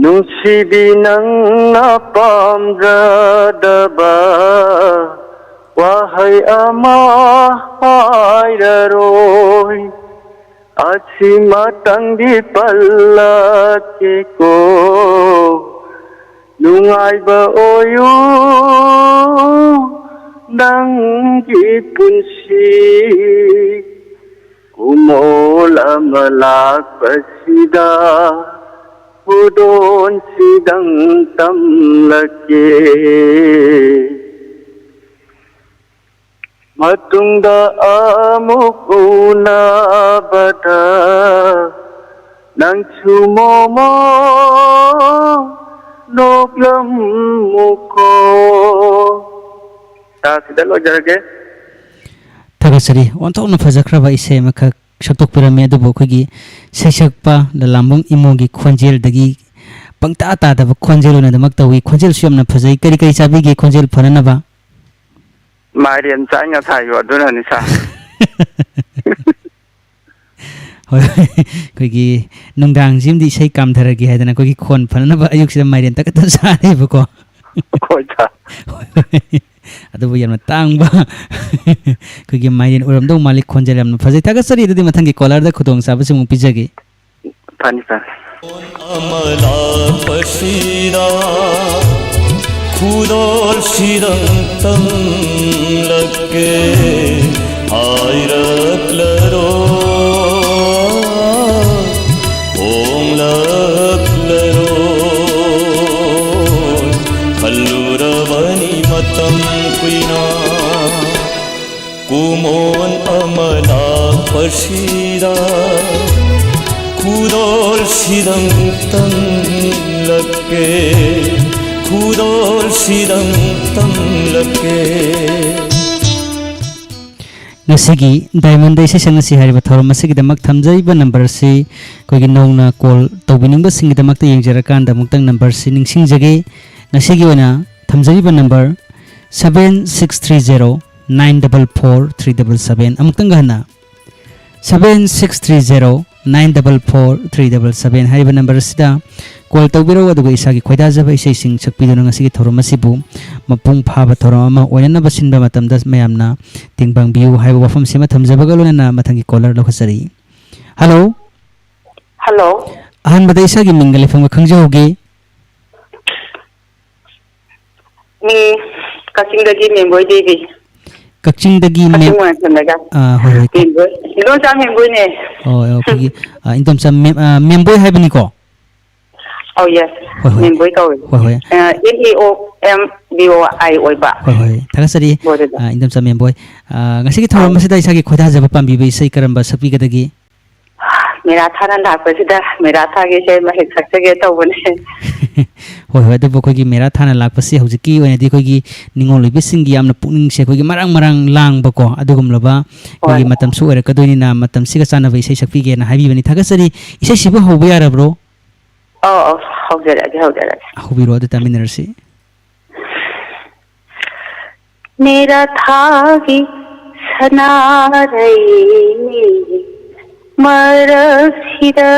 ꯅꯨꯡꯁꯤꯕꯤ, ꯅꯪꯅ ꯄꯥꯝꯖꯗꯕ ꯋꯥꯍꯩ ꯑꯃ ꯍꯥꯏꯔꯔꯣꯏ꯫ ꯑꯁꯤꯃꯇꯪꯗꯤ ꯄꯜꯂꯛꯀꯦꯀꯣ, ꯅꯨꯡꯉꯥꯏꯕ ꯑꯣꯏꯌꯨ ꯅꯪꯒꯤ ꯄꯨꯟꯁꯤ꯫ ꯀꯨꯃꯣꯜ ꯑꯃ ꯂꯥꯛꯄꯁꯤꯗ ꯈꯨꯗꯣꯟꯁꯤꯗꯪ ꯇꯝꯂꯛꯀꯦ꯫ ꯃꯇꯨꯡꯗ ꯑꯃꯨꯛ ꯎꯅꯕꯗ ꯅꯪꯁꯨ ꯃꯣꯃꯣ ꯅꯣꯛꯂꯝꯃꯨꯀꯣ꯫ ꯇꯥꯁꯤꯗ ꯂꯣꯏꯖꯔꯒꯦ꯫ ꯊꯥꯒꯠꯆꯔꯤ꯫ ꯑꯣꯟꯊꯣꯛꯅ ꯐꯖꯈ꯭ꯔꯕ ꯏꯁꯩ ꯑꯃꯈꯛ ꯁꯛꯇꯣꯛꯄꯤꯔꯝꯃꯤ, ꯑꯗꯨꯕꯨ ꯑꯩꯈꯣꯏꯒꯤ ꯁꯩꯁꯛꯄ ꯂꯂꯥꯝꯕꯨꯡ ꯏꯃꯣꯒꯤ ꯈꯣꯟꯖꯦꯜꯗꯒꯤ ꯄꯪꯇꯥ ꯇꯥꯗꯕ ꯈꯣꯟꯖꯦꯜ ꯑꯣꯏꯅꯗꯃꯛ ꯇꯧꯏ꯫ ꯈꯣꯟꯖꯦꯜꯁꯨ ꯌꯥꯝꯅ ꯐꯖꯩ꯫ ꯀꯔꯤ ꯀꯔꯤ ꯆꯥꯕꯤꯒꯦ ꯈꯣꯟꯖꯦꯜ ꯐꯅꯅꯕ? ꯃꯥꯏꯔꯦꯟ ꯆꯥꯏ ꯉꯁꯥꯏꯁꯨ, ꯑꯗꯨꯅꯅꯤ, ꯁꯥꯔ꯫ ꯍꯣꯏ, ꯑꯩꯈꯣꯏꯒꯤ ꯅꯨꯡꯗꯥꯡꯁꯤꯃꯗꯤ ꯏꯁꯩ ꯀꯥꯝꯊꯔꯒꯦ ꯍꯥꯏꯗꯅ ꯑꯩꯈꯣꯏꯒꯤ ꯈꯣꯟ ꯐꯅꯅꯕ ꯑꯌꯨꯛꯁꯤꯗ ꯃꯥꯏꯔꯦꯟ ꯇꯛꯀꯠꯇꯅ ꯆꯥꯔꯦꯕꯀꯣ꯫ ꯍꯣꯏ ꯁꯥꯔ꯫ ꯑꯗꯨꯕꯨ ꯌꯥꯝꯅ ꯇꯥꯡꯕ ꯑꯩꯈꯣꯏꯒꯤ ꯃꯥꯏꯔꯦꯟ ꯑꯣꯏꯔꯝꯗꯧ ꯃꯥꯜꯂꯤ꯫ ꯈꯣꯟꯖꯦꯜ ꯌꯥꯝꯅ ꯐꯖꯩ꯫ ꯊꯥꯒꯠꯆꯔꯤ꯫ ꯑꯗꯨꯗꯤ ꯃꯊꯪꯒꯤ ꯀꯣꯂꯔꯗ ꯈꯨꯗꯣꯡꯆꯥꯕꯁꯤꯃꯨꯛ ꯄꯤꯖꯒꯦ꯫ ꯐꯅꯤ ꯁꯥꯔ꯫ ꯑꯃ ꯂꯥꯛꯄꯁꯤꯗ ꯈꯨꯗꯣꯜꯁꯤꯗꯪ ꯇꯝꯂꯛꯀꯦ꯫ ꯍꯥꯏꯔꯛꯂꯔꯣ, ꯍꯣꯡꯂꯛꯂꯔꯣ, ꯈꯜꯂꯨꯔꯕꯅꯤ ꯃꯇꯝ ꯀꯨꯏꯅ꯫ ꯀꯨꯃꯣꯟ ꯑꯃ ꯂꯥꯛꯄꯁꯤꯗ ꯈꯨꯗꯣꯜꯁꯤꯗꯪ ꯇꯝꯂꯛꯀꯦ, ꯈꯨꯗꯣꯜꯁꯤꯗꯪ ꯇꯝꯂꯛꯀꯦ꯫ ꯉꯁꯤꯒꯤ ꯗꯥꯏꯃꯟꯗ ꯏꯁꯩ ꯁꯛꯅꯁꯤ ꯍꯥꯏꯔꯤꯕ ꯊꯧꯔꯝ ꯑꯁꯤꯒꯤꯗꯃꯛ ꯊꯝꯖꯔꯤꯕ ꯅꯝꯕꯔ ꯑꯁꯤ ꯑꯩꯈꯣꯏꯒꯤ ꯅꯧꯅ ꯀꯣꯜ ꯇꯧꯕꯤꯅꯤꯡꯕꯁꯤꯡꯒꯤꯗꯃꯛꯇ ꯌꯦꯡꯖꯔꯀꯥꯟꯗ ꯑꯃꯨꯛꯇꯪ ꯅꯝꯕꯔꯁꯤ ꯅꯤꯡꯁꯤꯡꯖꯒꯦ꯫ ꯉꯁꯤꯒꯤ ꯑꯣꯏꯅ ꯊꯝꯖꯔꯤꯕ number seven six three zero nine double four three double seven꯫ ꯑꯃꯨꯛꯇꯪꯒ ꯍꯟꯅ, seven six three zero nine double four three double seven ꯍꯥꯏꯔꯤꯕ ꯅꯝꯕꯔ ꯑꯁꯤꯗ ꯀꯣꯜ ꯇꯧꯕꯤꯔꯛꯎ, ꯑꯗꯨꯒ ꯏꯁꯥꯒꯤ ꯈꯣꯏꯗꯥꯖꯕ ꯏꯁꯩꯁꯤꯡ ꯁꯛꯄꯤꯗꯨꯅ ꯉꯁꯤꯒꯤ ꯊꯧꯔꯝ ꯑꯁꯤꯕꯨ ꯃꯄꯨꯡ ꯐꯥꯕ ꯊꯧꯔꯝ ꯑꯃ ꯑꯣꯏꯅꯅꯕ ꯁꯤꯟꯕ ꯃꯇꯝꯗ ꯃꯌꯥꯝꯅ ꯇꯦꯡꯕꯥꯡꯕꯤꯌꯨ ꯍꯥꯏꯕ ꯋꯥꯐꯝꯁꯤꯃ ꯊꯝꯖꯕꯒ ꯂꯣꯏꯅꯅ ꯃꯊꯪꯒꯤ ꯀꯣꯂꯔ ꯂꯧꯈꯠꯆꯔꯤ꯫ ꯍꯜꯂꯣ꯫ ꯍꯜꯂꯣ꯫ ꯑꯍꯥꯟꯕꯗ ꯏꯁꯥꯒꯤ ꯃꯤꯡꯒ ꯂꯩꯐꯝꯒ ꯈꯪꯖꯍꯧꯒꯦ꯫ ꯃꯤ ꯀꯛꯆꯤꯡꯗꯒꯤ ꯃꯦꯝꯕꯣꯏ ꯗꯦꯕꯤ꯫ ꯀꯛꯆꯤꯡꯗꯒꯤ ꯃꯦꯝ-, ꯀꯛꯆꯤꯡ ꯃꯣꯏꯔꯥꯡꯊꯦꯝꯗꯒ꯫ ꯑꯥ, ꯍꯣꯏ, ꯍꯣꯏ, ꯀꯛ-, ꯃꯦꯝꯕꯣꯏ꯫ ꯏꯗꯣꯝꯆꯥ ꯃꯦꯝꯕꯣꯏꯅꯦ꯫ ꯑꯣ, ꯑꯣ, ꯑꯩꯈꯣꯏꯒꯤ, ꯑꯥ, ꯏꯟꯗꯣꯝꯆꯥ ꯃꯦꯝ-, ꯑꯥ, ꯃꯦꯝꯕꯣꯏ ꯍꯥꯏꯕꯅꯤꯀꯣ? ꯑꯧ, ꯌꯦꯁ꯫ ꯍꯣꯏ, ꯍꯣꯏ꯫ ꯃꯦꯝꯕꯣꯏ ꯀꯧꯋꯦ꯫ ꯍꯣꯏ, ꯍꯣꯏ꯫ ꯑꯥ, M E O M B O I ꯑꯣꯏꯕ꯫ ꯍꯣꯏ, ꯍꯣꯏ꯫ ꯊꯥꯒꯠꯆꯔꯤ, ꯕꯣꯏꯗꯨꯗ꯫ ꯑꯥ, ꯏꯟꯗꯣꯝꯆꯥ ꯃꯦꯝꯕꯣꯏ꯫ ꯑꯥ, ꯉꯁꯤꯒꯤ ꯊꯧꯔꯝ ꯑꯧ꯫ ꯑꯁꯤꯗ ꯏꯁꯥꯒꯤ ꯈꯣꯏꯗꯥꯖꯕ ꯄꯥꯝꯕꯤꯕ ꯏꯁꯩ ꯀꯔꯝꯕ ꯁꯛꯄꯤꯒꯗꯒꯦ? ꯃꯦꯔꯥ ꯊꯥꯅ ꯂꯥꯛꯄꯁꯤꯗ ꯃꯦꯔꯥ ꯊꯥꯒꯤ ꯏꯁꯩ ꯑꯃ ꯍꯦꯛ ꯁꯛꯆꯒꯦ ꯇꯧꯕꯅꯦ꯫ ꯍꯣꯏ, ꯍꯣꯏ, ꯑꯗꯨꯕꯨ ꯑꯩꯈꯣꯏꯒꯤ ꯃꯦꯔꯥ ꯊꯥꯅ ꯂꯥꯛꯄꯁꯤ ꯍꯧꯖꯤꯛꯀꯤ ꯑꯣꯏꯅꯗꯤ ꯑꯩꯈꯣꯏꯒꯤ ꯅꯤꯉꯣꯜ ꯑꯣꯏꯕꯤꯁꯤꯡꯒꯤ ꯌꯥꯝꯅ ꯄꯨꯛꯅꯤꯡꯁꯦ ꯑꯩꯈꯣꯏꯒꯤ ꯃꯔꯥꯡ ꯃꯔꯥꯡ ꯂꯥꯡꯕꯀꯣ, ꯑꯗꯨꯒꯨꯝꯂꯕ ꯑꯩꯈꯣꯏꯒꯤ ꯍꯣꯏ꯫ ꯃꯇꯝꯁꯨ ꯑꯣꯏꯔꯛꯀꯗꯣꯏꯅꯤꯅ ꯃꯇꯝꯁꯤꯒ ꯆꯥꯟꯅꯕ ꯏꯁꯩ ꯁꯛꯄꯤꯒꯦꯅ ꯍꯥꯏꯕꯤꯕꯅꯤ꯫ ꯊꯥꯒꯠꯆꯔꯤ꯫ ꯏꯁꯩꯁꯤꯕꯨ ꯍꯧꯕ ꯌꯥꯔꯕ꯭ꯔꯣ? ꯑꯧ, ꯑꯧ, ꯍꯧꯖꯔꯛꯑꯒꯦ, ꯍꯧꯖꯔꯛꯑꯒꯦ꯫ ꯍꯧꯕꯤꯔꯣ, ꯑꯗꯨ ꯇꯥꯃꯤꯟꯅꯔꯁꯤ꯫ ꯃꯦꯔꯥ ꯊꯥꯒꯤ ꯁꯅꯥꯔꯩ ꯃꯔꯛꯁꯤꯗ,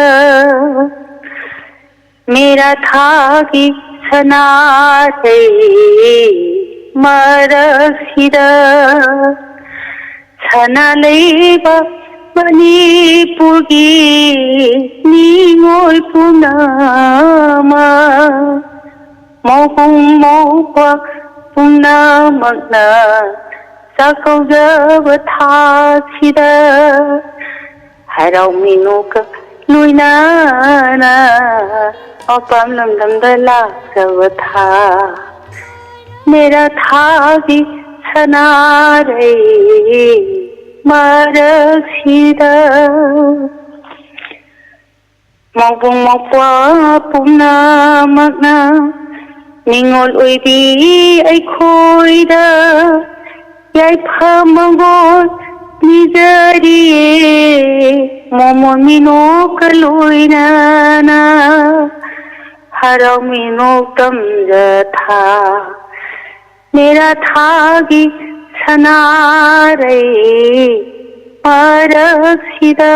ꯃꯦꯔꯥ ꯊꯥꯒꯤ ꯁꯅꯥꯔꯩ ꯃꯔꯛꯁꯤꯗ, ꯁꯅꯥ ꯂꯩꯕꯥꯛ ꯃꯅꯤꯄꯨꯔꯒꯤ ꯅꯤꯉꯣꯜ ꯄꯨꯝꯅꯃꯛ, ꯃꯧꯕꯨꯡ ꯃꯧꯄ꯭ꯋꯥ ꯄꯨꯝꯅꯃꯛꯅ ꯆꯥꯛꯀꯧꯖꯕ ꯊꯥꯁꯤꯗ, ꯍꯔꯥꯎ ꯃꯤꯅꯣꯛꯀ ꯂꯣꯏꯅꯅ ꯃꯄꯥꯝ ꯂꯝꯗꯝꯗ ꯂꯥꯛꯆꯕ ꯊꯥ, ꯃꯦꯔꯥ ꯊꯥꯒꯤ ꯁꯅꯥꯔꯩ ꯃꯔꯛꯁꯤꯗ, ꯃꯧꯕꯨꯡ ꯃꯧꯄ꯭ꯋꯥ ꯄꯨꯝꯅꯃꯛꯅ ꯅꯤꯉꯣꯜ ꯑꯣꯏꯕꯤ ꯑꯩꯈꯣꯏꯗ ꯌꯥꯏꯐ ꯃꯪꯒꯣꯜ ꯅꯤꯖꯔꯤꯌꯦ꯫ ꯃꯣꯃꯣꯟ ꯃꯤꯅꯣꯛꯀ ꯂꯣꯏꯅꯅ ꯍꯔꯥꯎ ꯃꯤꯅꯣꯛ ꯇꯝꯖ ꯊꯥ, ꯃꯦꯔꯥ ꯊꯥꯒꯤ ꯁꯅꯥꯔꯩ ꯃꯔꯛꯁꯤꯗ,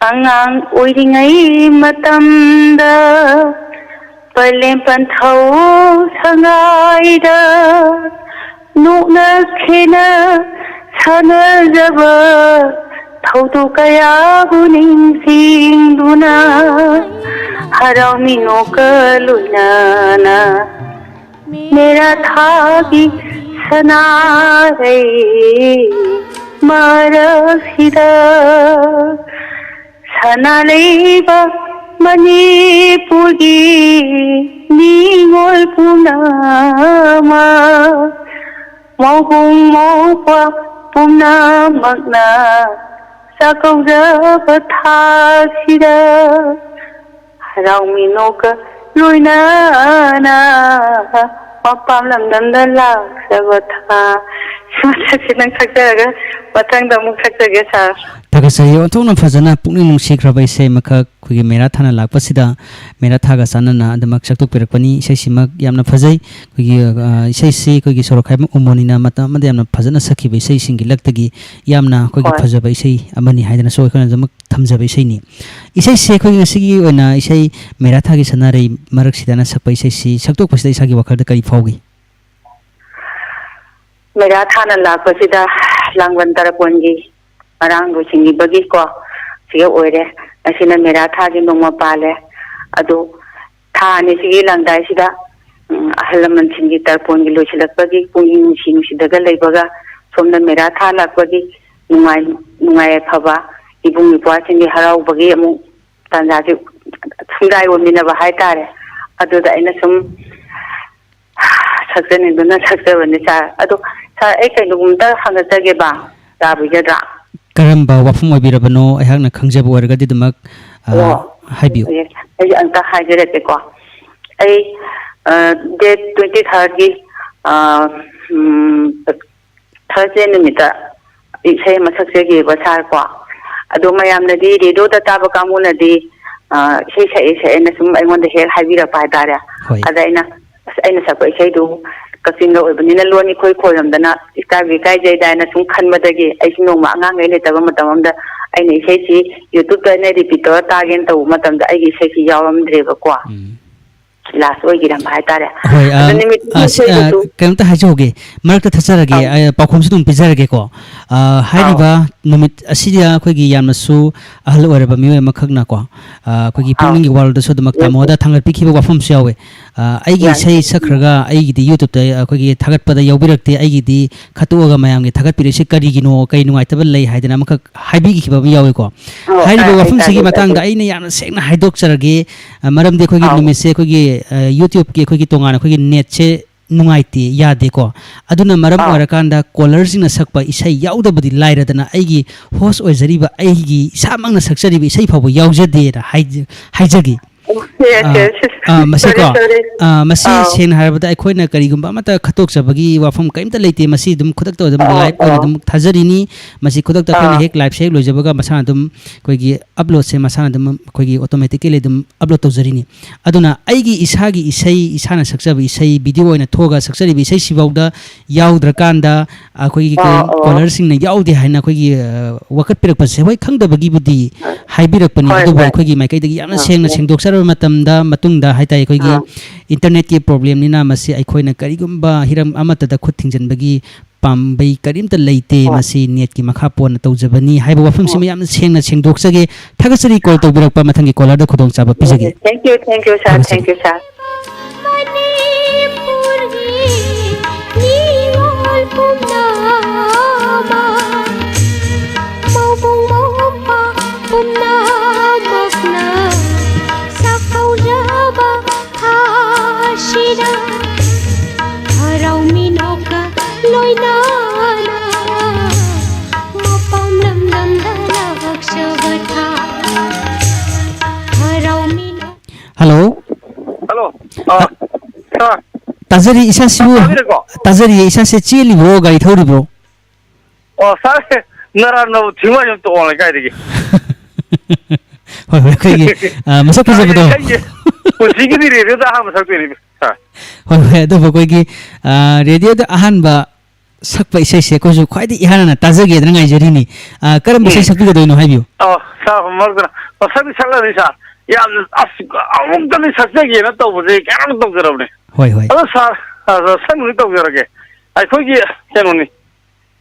ꯑꯉꯥꯡ ꯑꯣꯏꯔꯤꯉꯩ ꯃꯇꯝꯗ ꯄꯂꯦꯝ ꯄꯟꯊꯧ ꯁꯉꯥꯏꯗ ꯅꯣꯛꯅ ꯈꯦꯅ ꯁꯥꯟꯅꯖꯕ ꯊꯧꯗꯣꯛ ꯀꯌꯥꯕꯨ ꯅꯤꯡꯁꯤꯡꯗꯨꯅ ꯍꯔꯥꯎ ꯃꯤꯅꯣꯛꯀ ꯂꯣꯏꯅꯅ ꯃꯦꯔꯥ ꯊꯥꯒꯤ ꯁꯅꯥꯔꯩ ꯃꯔꯛꯁꯤꯗ, ꯁꯅꯥ ꯂꯩꯕꯥꯛ ꯃꯅꯤꯄꯨꯔꯒꯤ ꯅꯤꯉꯣꯜ ꯄꯨꯝꯅꯃꯛ, ꯃꯧꯕꯨꯡ ꯃꯧꯄ꯭ꯋꯥ ꯄꯨꯝꯅꯃꯛꯅ ꯆꯥꯛꯀꯧꯖꯕ ꯊꯥꯁꯤꯗ, ꯍꯔꯥꯎ ꯃꯤꯅꯣꯛꯀ ꯂꯣꯏꯅꯅ ꯃꯄꯥꯝ ꯂꯝꯗꯝꯗ ꯂꯥꯛꯆꯕ ꯊꯥ, ꯃꯊꯪꯁꯤ ꯅꯪ ꯁꯛꯆꯔꯒ ꯃꯊꯪꯗ ꯑꯃꯨꯛ ꯁꯛꯆꯒꯦ, ꯁꯥꯔ꯫ ꯊꯥꯒꯠꯆꯔꯤ꯫ ꯑꯣꯟꯊꯣꯛꯅ ꯐꯖꯅ ꯄꯨꯛꯅꯤꯡ ꯅꯨꯡꯁꯤꯈ꯭ꯔꯕ ꯏꯁꯩ ꯑꯃꯈꯛ ꯑꯩꯈꯣꯏꯒꯤ ꯃꯦꯔꯥ ꯊꯥꯅ ꯂꯥꯛꯄꯁꯤꯗ, ꯃꯦꯔꯥ ꯊꯥꯒ ꯆꯥꯟꯅꯅ ꯑꯗꯨꯃꯛ ꯁꯛꯇꯣꯛꯄꯤꯔꯛꯄꯅꯤ꯫ ꯏꯁꯩꯁꯤꯃꯛ ꯌꯥꯝꯅ ꯐꯖꯩ꯫ ꯑꯩꯈꯣꯏꯒꯤ, ꯑ, ꯏꯁꯩꯁꯤ ꯑꯩꯈꯣꯏꯒꯤ ꯁꯣꯔꯣꯛꯈꯥꯏꯕꯝ ꯎꯃꯣꯅꯤꯅ ꯃꯇꯝ ꯑꯃꯗ ꯌꯥꯝꯅ ꯐꯖꯅ ꯁꯛꯈꯤꯕ ꯏꯁꯩꯁꯤꯡꯒꯤ ꯂꯛꯇꯒꯤ ꯌꯥꯝꯅ ꯑꯩꯈꯣꯏꯒꯤ ꯍꯣꯏ꯫ ꯐꯖꯕ ꯏꯁꯩ ꯑꯃꯅꯤ ꯍꯥꯏꯗꯅꯁꯨ ꯑꯩꯈꯣꯏꯅ ꯑꯗꯨꯃꯛ ꯊꯝꯖꯕ ꯏꯁꯩꯅꯤ꯫ ꯏꯁꯩꯁꯦ ꯑꯩꯈꯣꯏꯒꯤ ꯉꯁꯤꯒꯤ ꯑꯣꯏꯅ ꯏꯁꯩ ꯃꯦꯔꯥ ꯊꯥꯒꯤ ꯁꯅꯥꯔꯩ ꯃꯔꯛꯁꯤꯗꯅ ꯁꯛꯄ ꯏꯁꯩꯁꯤ ꯁꯛꯇꯣꯛꯄꯁꯤꯗ ꯏꯁꯥꯒꯤ ꯋꯥꯈꯜꯗ ꯀꯔꯤ ꯐꯥꯎꯈꯤ? ꯃꯦꯔꯥ ꯊꯥꯅ ꯂꯥꯛꯄꯁꯤꯗ ꯂꯥꯡꯕꯟ ꯇꯔꯄꯣꯟꯒꯤ ꯉꯔꯥꯡ ꯂꯣꯏꯁꯤꯟꯈꯤꯕꯒꯤꯀꯣ, ꯁꯤꯒ ꯑꯣꯏꯔꯦ꯫ ꯉꯁꯤꯅ ꯃꯦꯔꯥ ꯊꯥꯒꯤ ꯅꯣꯡꯃ ꯄꯥꯜꯂꯦ꯫ ꯑꯗꯨ ꯊꯥ ꯑꯅꯤꯁꯤꯒꯤ ꯂꯥꯡꯗꯥꯏꯁꯤꯗ, ꯎꯝ, ꯑꯍꯜ ꯂꯃꯟꯁꯤꯡꯒꯤ ꯇꯔꯄꯣꯟꯒꯤ ꯂꯣꯏꯁꯤꯜꯂꯛꯄꯒꯤ ꯄꯨꯛꯅꯤꯡ ꯅꯨꯡꯁꯤ ꯅꯨꯡꯁꯤꯗꯒ ꯂꯩꯕꯒ, ꯁꯣꯝꯗ ꯃꯦꯔꯥ ꯊꯥ ꯂꯥꯛꯄꯒꯤ ꯅꯨꯡꯉꯥꯏ, ꯅꯨꯡꯉꯥꯏ ꯌꯥꯏꯐꯕ ꯏꯕꯨꯡ ꯏꯄ꯭ꯋꯥꯁꯤꯡꯒꯤ ꯍꯔꯥꯎꯕꯒꯤ ꯑꯃꯨꯛ ꯇꯥꯟꯖꯥꯁꯤ ꯁꯨꯡꯗꯥꯏ ꯑꯣꯟꯃꯤꯟꯅꯕ ꯍꯥꯏꯇꯥꯔꯦ꯫ ꯑꯗꯨꯗ ꯑꯩꯅ ꯁꯨꯝ ꯁꯛꯆꯅꯤꯡꯗꯨꯅ ꯁꯛꯆꯕꯅꯤ, ꯁꯥꯔ꯫ ꯑꯗꯣ, ꯁꯥꯔ, ꯑꯩ ꯀꯩꯅꯣꯒꯨꯝꯇ ꯍꯪꯒꯠꯆꯒꯦꯕ, ꯌꯥꯕꯤꯒꯗ꯭ꯔꯥ? ꯀꯔꯝꯕ ꯋꯥꯐꯝ ꯑꯣꯏꯕꯤꯔꯕꯅꯣ? ꯑꯩꯍꯥꯛꯅ ꯈꯪꯖꯕ ꯑꯣꯏꯔꯒꯗꯤ ꯑꯗꯨꯃꯛ, ꯑ, ꯑꯣ, ꯍꯥꯏꯕꯤꯌꯨ꯫ ꯑꯩ, ꯑꯩ ꯑꯝꯇ ꯍꯥꯏꯖꯔꯛꯀꯦꯀꯣ꯫ ꯑꯩ, ꯑ, ꯗꯦꯠ ꯇ꯭ꯋꯦꯟꯇꯤ ꯊꯥꯔꯠꯀꯤ, ꯑ, ꯎꯝ, ꯊꯔꯁꯗꯦ ꯅꯨꯃꯤꯠꯇ ꯏꯁꯩ ꯑꯃ ꯁꯛꯆꯒꯦꯕ, ꯁꯥꯔ, ꯀꯣ꯫ ꯑꯗꯣ ꯃꯌꯥꯝꯅꯗꯤ, ꯔꯦꯗꯤꯑꯣꯗ ꯇꯥꯕ ꯀꯥꯡꯕꯨꯅꯗꯤ, ꯑ, ꯏꯁꯩ ꯁꯛꯑꯦ, ꯁꯛꯑꯦꯅ ꯁꯨꯝ ꯑꯩꯉꯣꯟꯗ ꯍꯦꯛ ꯍꯥꯏꯕꯤꯔꯛꯄ ꯍꯥꯏꯇꯥꯔꯦ꯫ ꯍꯣꯏ꯫ ꯑꯗ ꯑꯩꯅ, ꯑꯁ, ꯑꯩꯅ ꯁꯛꯄ ꯏꯁꯩꯗꯨ ꯀꯛꯆꯤꯡꯗ ꯑꯣꯏꯕꯅꯤꯅ ꯂꯣꯟ ꯏꯈꯣꯏ ꯈꯣꯏꯔꯝꯗꯅ ꯏꯀꯥꯏꯕꯨ ꯏꯀꯥꯏꯖꯩꯗ ꯍꯥꯏꯅ ꯁꯨꯝ ꯈꯟꯕꯗꯒꯤ, ꯑꯩꯁꯨ ꯅꯣꯡꯃ ꯑꯉꯥꯡꯈꯩ ꯂꯩꯇꯕ ꯃꯇꯝ ꯑꯃꯗ ꯑꯩꯅ ꯏꯁꯩꯁꯤ YouTube-ꯇ ꯑꯩꯅ repeat ꯇꯧꯔ ꯇꯥꯒꯦꯅ ꯇꯧꯕ ꯃꯇꯝꯗ ꯑꯩꯒꯤ ꯏꯁꯩꯁꯤ ꯌꯥꯎꯔꯝꯗ꯭ꯔꯦꯕꯀꯣ꯫ ꯎꯝ꯫ Last ꯑꯣꯏꯈꯤꯔꯝꯕ ꯍꯥꯏꯇꯥꯔꯦ꯫ ꯍꯣꯏ, ꯑꯗꯣ ꯑ, ꯅꯨꯃꯤꯠ ꯑ, ꯁꯤ, ꯑ, ꯏꯁꯩꯗꯨꯁꯨ ꯀꯩꯅꯣꯝꯇ ꯍꯥꯏꯖꯍꯧꯒꯦ, ꯃꯔꯛꯇ ꯊꯠꯆꯔꯒꯦ, ꯑꯧ꯫ ꯑ, ꯄꯥꯎꯈꯨꯝꯁꯨ ꯑꯗꯨꯝ ꯄꯤꯖꯔꯒꯦꯀꯣ꯫ ꯑ, ꯑꯧ꯫ ꯍꯥꯏꯔꯤꯕ ꯅꯨꯃꯤꯠ ꯑꯁꯤꯗ ꯑꯩꯈꯣꯏꯒꯤ ꯌꯥꯝꯅꯁꯨ ꯑꯍꯜ ꯑꯣꯏꯔꯕ ꯃꯤꯑꯣꯏ ꯑꯃꯈꯛꯅꯀꯣ, ꯑ, ꯑꯩꯈꯣꯏꯒꯤ ꯑꯧ꯫ ꯄꯨꯛꯅꯤꯡꯒꯤ ꯋꯥꯔꯣꯜꯗꯁꯨ ꯑꯗꯨꯃꯛ ꯌꯦꯡꯁꯦ꯫ ꯇꯥꯃꯣꯗ ꯊꯥꯡꯒꯠꯄꯤꯈꯤꯕ ꯋꯥꯐꯝꯁꯨ ꯌꯥꯎꯋꯦ꯫ ꯑ, ꯑꯩꯒꯤ ꯌꯥꯏ꯫ ꯏꯁꯩ ꯁꯛꯈ꯭ꯔꯒ ꯑꯩꯒꯤꯗꯤ YouTube-ꯇ ꯑꯩꯈꯣꯏꯒꯤ ꯊꯥꯒꯠꯄꯗ ꯌꯥꯎꯕꯤꯔꯛꯇꯦ, ꯑꯩꯒꯤꯗꯤ ꯈꯠꯇꯣꯛꯑꯒ ꯃꯌꯥꯝꯒꯤ ꯊꯥꯒꯠꯄꯤꯔꯛꯏꯁꯦ ꯀꯔꯤꯒꯤꯅꯣ, ꯀꯔꯤ ꯅꯨꯡꯉꯥꯏꯇꯕ ꯂꯩ ꯍꯥꯏꯗꯅ ꯑꯃꯈꯛ ꯍꯥꯏꯕꯤꯈꯤꯕ ꯑꯃ ꯌꯥꯎꯋꯦꯀꯣ꯫ ꯑꯣ, ꯍꯥꯏꯔꯤꯕ ꯑ, ꯑꯩ ꯋꯥꯐꯝꯁꯤꯒꯤ ꯇꯥꯖꯩ, ꯃꯇꯥꯡꯗ ꯇꯥꯖꯩ꯫ ꯑꯩꯅ ꯌꯥꯝꯅ ꯁꯦꯡꯅ ꯍꯥꯏꯗꯣꯛꯆꯔꯒꯦ꯫ ꯑ, ꯃꯔꯝꯗꯤ ꯑꯩꯈꯣꯏꯒꯤ ꯑꯧ꯫ ꯅꯨꯃꯤꯠꯁꯦ ꯑꯩꯈꯣꯏꯒꯤ, ꯑ, YouTube-ꯀꯤ ꯑꯩꯈꯣꯏꯒꯤ ꯇꯣꯉꯥꯟꯅ ꯑꯩꯈꯣꯏꯒꯤ net-ꯁꯦ ꯅꯨꯡꯉꯥꯏꯇꯦ, ꯌꯥꯗꯦꯀꯣ꯫ ꯑꯗꯨꯅ ꯃꯔꯝ ꯑꯧ꯫ ꯑꯣꯏꯔꯀꯥꯟꯗ caller-ꯁꯤꯡꯅ ꯁꯛꯄ ꯏꯁꯩ ꯌꯥꯎꯗꯕꯗꯤ ꯂꯥꯏꯔꯗꯅ, ꯑꯩꯒꯤ host ꯑꯣꯏꯖꯔꯤꯕ ꯑꯩꯒꯤ ꯏꯁꯥꯃꯛꯅ ꯁꯛꯆꯔꯤꯕ ꯏꯁꯩ ꯐꯥꯎꯕ ꯌꯥꯎꯖꯗꯦꯅ ꯍꯥꯏꯖ-, ꯍꯥꯏꯖꯒꯦ꯫ Yes, ꯑꯥ, yes, yes. ꯑꯥ, ꯃꯁꯤꯀꯣ, Sorry, sorry. ꯑꯥ, ꯃꯁꯤ ꯑꯥꯎ꯫ ꯁꯦꯡꯅ ꯍꯥꯏꯔꯕꯗ ꯑꯩꯈꯣꯏꯅ ꯀꯔꯤꯒꯨꯝꯕ ꯑꯃꯠꯇ ꯈꯠꯇꯣꯛꯆꯕꯒꯤ ꯋꯥꯐꯝ ꯀꯔꯤꯝꯇ ꯂꯩꯇꯦ꯫ ꯃꯁꯤ ꯑꯗꯨꯝ ꯈꯨꯗꯛꯇ ꯑꯗꯨꯝ ꯑꯥꯎ, live ꯑꯣꯏꯅ ꯑꯥꯎ꯫ ꯑꯗꯨꯝ ꯊꯥꯖꯔꯤꯅꯤ꯫ ꯃꯁꯤ ꯈꯨꯗꯛꯇ ꯑꯩꯈꯣꯏꯅ ꯑꯥꯎ꯫ ꯍꯦꯛ live ꯁꯦ ꯍꯦꯛ ꯂꯣꯏꯖꯕꯒ ꯃꯁꯥꯅ ꯑꯗꯨꯝ ꯑꯩꯈꯣꯏꯒꯤ upload ꯁꯦ ꯃꯁꯥꯅ ꯑꯗꯨꯝ ꯑꯩꯈꯣꯏꯒꯤ automatically ꯑꯗꯨꯝ upload ꯇꯧꯖꯔꯤꯅꯤ꯫ ꯑꯗꯨꯅ ꯑꯩꯒꯤ ꯏꯁꯥꯒꯤ ꯏꯁꯩ, ꯏꯁꯥꯅ ꯁꯛꯆꯕ ꯏꯁꯩ, video ꯑꯣꯏꯅ ꯊꯣꯛꯑꯒ ꯁꯛꯆꯔꯤꯕ ꯏꯁꯩꯁꯤꯐꯥꯎꯗ ꯌꯥꯎꯗ꯭ꯔꯀꯥꯟꯗ ꯑꯩꯈꯣꯏꯒꯤ ꯑꯣ, ꯑꯣ꯫ Caller ꯁꯤꯡꯅ ꯌꯥꯎꯗꯦ ꯍꯥꯏꯅ ꯑꯩꯈꯣꯏꯒꯤ, ꯑ, ꯋꯥꯀꯠꯄꯤꯔꯛꯄꯁꯦ, ꯍꯣꯏ, ꯈꯪꯗꯕꯒꯤꯕꯨꯗꯤ ꯍꯥꯏꯕꯤꯔꯛꯄꯅꯤ, ꯍꯣꯏ, ꯑꯗꯨꯕꯨ ꯍꯣꯏ꯫ ꯑꯩꯈꯣꯏꯒꯤ ꯃꯥꯏꯀꯩꯗꯒꯤ ꯌꯥꯝꯅ ꯑꯥ, ꯁꯦꯡꯅ ꯑꯥ꯫ ꯁꯦꯡꯗꯣꯛꯆꯔꯕ ꯃꯇꯝꯗ, ꯃꯇꯨꯡꯗ ꯍꯥꯏꯇꯥꯔꯦ, ꯑꯩꯈꯣꯏꯒꯤ ꯑꯥ꯫ Internet ꯀꯤ problem ꯅꯤꯅ ꯃꯁꯤ ꯑꯩꯈꯣꯏꯅ ꯀꯔꯤꯒꯨꯝꯕ ꯍꯤꯔꯝ ꯑꯃꯠꯇꯗ ꯈꯨꯠ ꯊꯤꯡꯖꯤꯟꯕꯒꯤ ꯄꯥꯝꯕꯩ ꯀꯔꯤꯝꯇ ꯂꯩꯇꯦ꯫ ꯍꯣꯏ꯫ ꯃꯁꯤ net ꯀꯤ ꯃꯈꯥ ꯄꯣꯟꯅ ꯇꯧꯖꯕꯅꯤ ꯍꯥꯏꯕ ꯋꯥꯐꯝꯁꯤꯃ ꯑꯣ꯫ ꯌꯥꯝꯅ ꯁꯦꯡꯅ ꯁꯦꯡꯗꯣꯛꯆꯒꯦ꯫ ꯊꯥꯒꯠꯆꯔꯤ call ꯇꯧꯕꯤꯔꯛꯄ꯫ ꯃꯊꯪꯒꯤ caller ꯗ ꯈꯨꯗꯣꯡꯆꯥꯕ ꯄꯤꯖꯒꯦ꯫ Thank you, thank you, sir. ꯊꯥꯒꯠꯆꯔꯤ꯫ Thank you, sir. ꯃꯅꯤꯄꯨꯔꯒꯤ ꯅꯤꯉꯣꯜ ꯄꯨꯝꯅꯃꯛ, ꯃꯧꯕꯨꯡ ꯃꯧꯄ꯭ꯋꯥ ꯄꯨꯝꯅꯃꯛꯅ ꯁꯛꯍꯧꯖꯕ ꯊꯥꯁꯤꯗ ꯍꯔꯥꯎ ꯃꯤꯅꯣꯛꯀ ꯂꯣꯏꯅꯅ ꯃꯄꯥꯟ ꯂꯝꯗꯝꯗ ꯂꯥꯛꯆꯕ ꯊꯥ꯫ ꯍꯔꯥꯎ ꯃꯤꯅꯣꯛ Hello꯫ Hello꯫ ꯑ, sir꯫ ꯇꯥꯖꯔꯤ, ꯏꯁꯥꯁꯤꯕꯨ꯫ ꯇꯥꯕꯤꯔꯦꯀꯣ? ꯇꯥꯖꯔꯤꯌꯦ, ꯏꯁꯥꯁꯦ ꯆꯦꯜꯂꯤꯕ꯭ꯔꯣ, ꯒꯥꯔꯤ ꯊꯧꯔꯤꯕ꯭ꯔꯣ? ꯑꯣ, sir, ꯅꯔꯥꯟꯅꯕꯨ ꯊꯤꯡꯉꯥꯏ ꯑꯗꯨꯝ ꯇꯣꯛꯑꯣ ꯂꯩꯀꯥꯏꯗꯒꯤ꯫ ꯍꯣꯏ, ꯍꯣꯏ, ꯑꯩꯈꯣꯏꯒꯤ, ꯑ, ꯃꯁꯛ ꯐꯖꯕꯗꯣ꯫ ꯑꯩ, ꯑꯩꯒꯤ ꯄꯨꯟꯁꯤꯒꯤꯗꯤ radio ꯗ ꯑꯍꯥꯟꯕ ꯁꯛꯇꯣꯏꯅꯤ, sir꯫ ꯍꯣꯏ, ꯍꯣꯏ, ꯑꯗꯨꯕꯨ ꯑꯩꯈꯣꯏꯒꯤ, ꯑ, radio ꯗ ꯑꯍꯥꯟꯕ ꯁꯛꯄ ꯏꯁꯩꯁꯦ ꯑꯩꯈꯣꯏꯁꯨ ꯈ꯭ꯋꯥꯏꯗꯒꯤ ꯏꯍꯥꯟ ꯍꯥꯟꯅ ꯇꯥꯖꯒꯦꯗꯅ ꯉꯥꯏꯖꯔꯤꯅꯤ꯫ ꯑ, ꯀꯔꯝꯕ ꯏꯁꯩ ꯎꯝ꯫ ꯁꯛꯄꯤꯒꯗꯣꯏꯅꯣ ꯍꯥꯏꯕꯤꯌꯨ꯫ ꯑꯣ, sir, ꯃꯔꯛꯇ ꯃꯁꯛꯇꯤ ꯁꯛꯂꯅꯤ, sir꯫ ꯌꯥꯝꯅ, ꯑꯁ, ꯑꯃꯨꯛꯇꯅꯤ ꯁꯛꯆꯒꯦꯅ ꯇꯧꯕꯁꯦ ꯀꯌꯥꯔꯛ ꯇꯧꯖꯔꯕꯅꯦ꯫ ꯍꯣꯏ, ꯍꯣꯏ꯫ ꯑꯗꯣ, sir, ꯑ, ꯁꯛꯅꯕꯗꯤ ꯇꯧꯖꯔꯒꯦ꯫ ꯑꯩꯈꯣꯏꯒꯤ ꯀꯩꯅꯣꯅꯤ,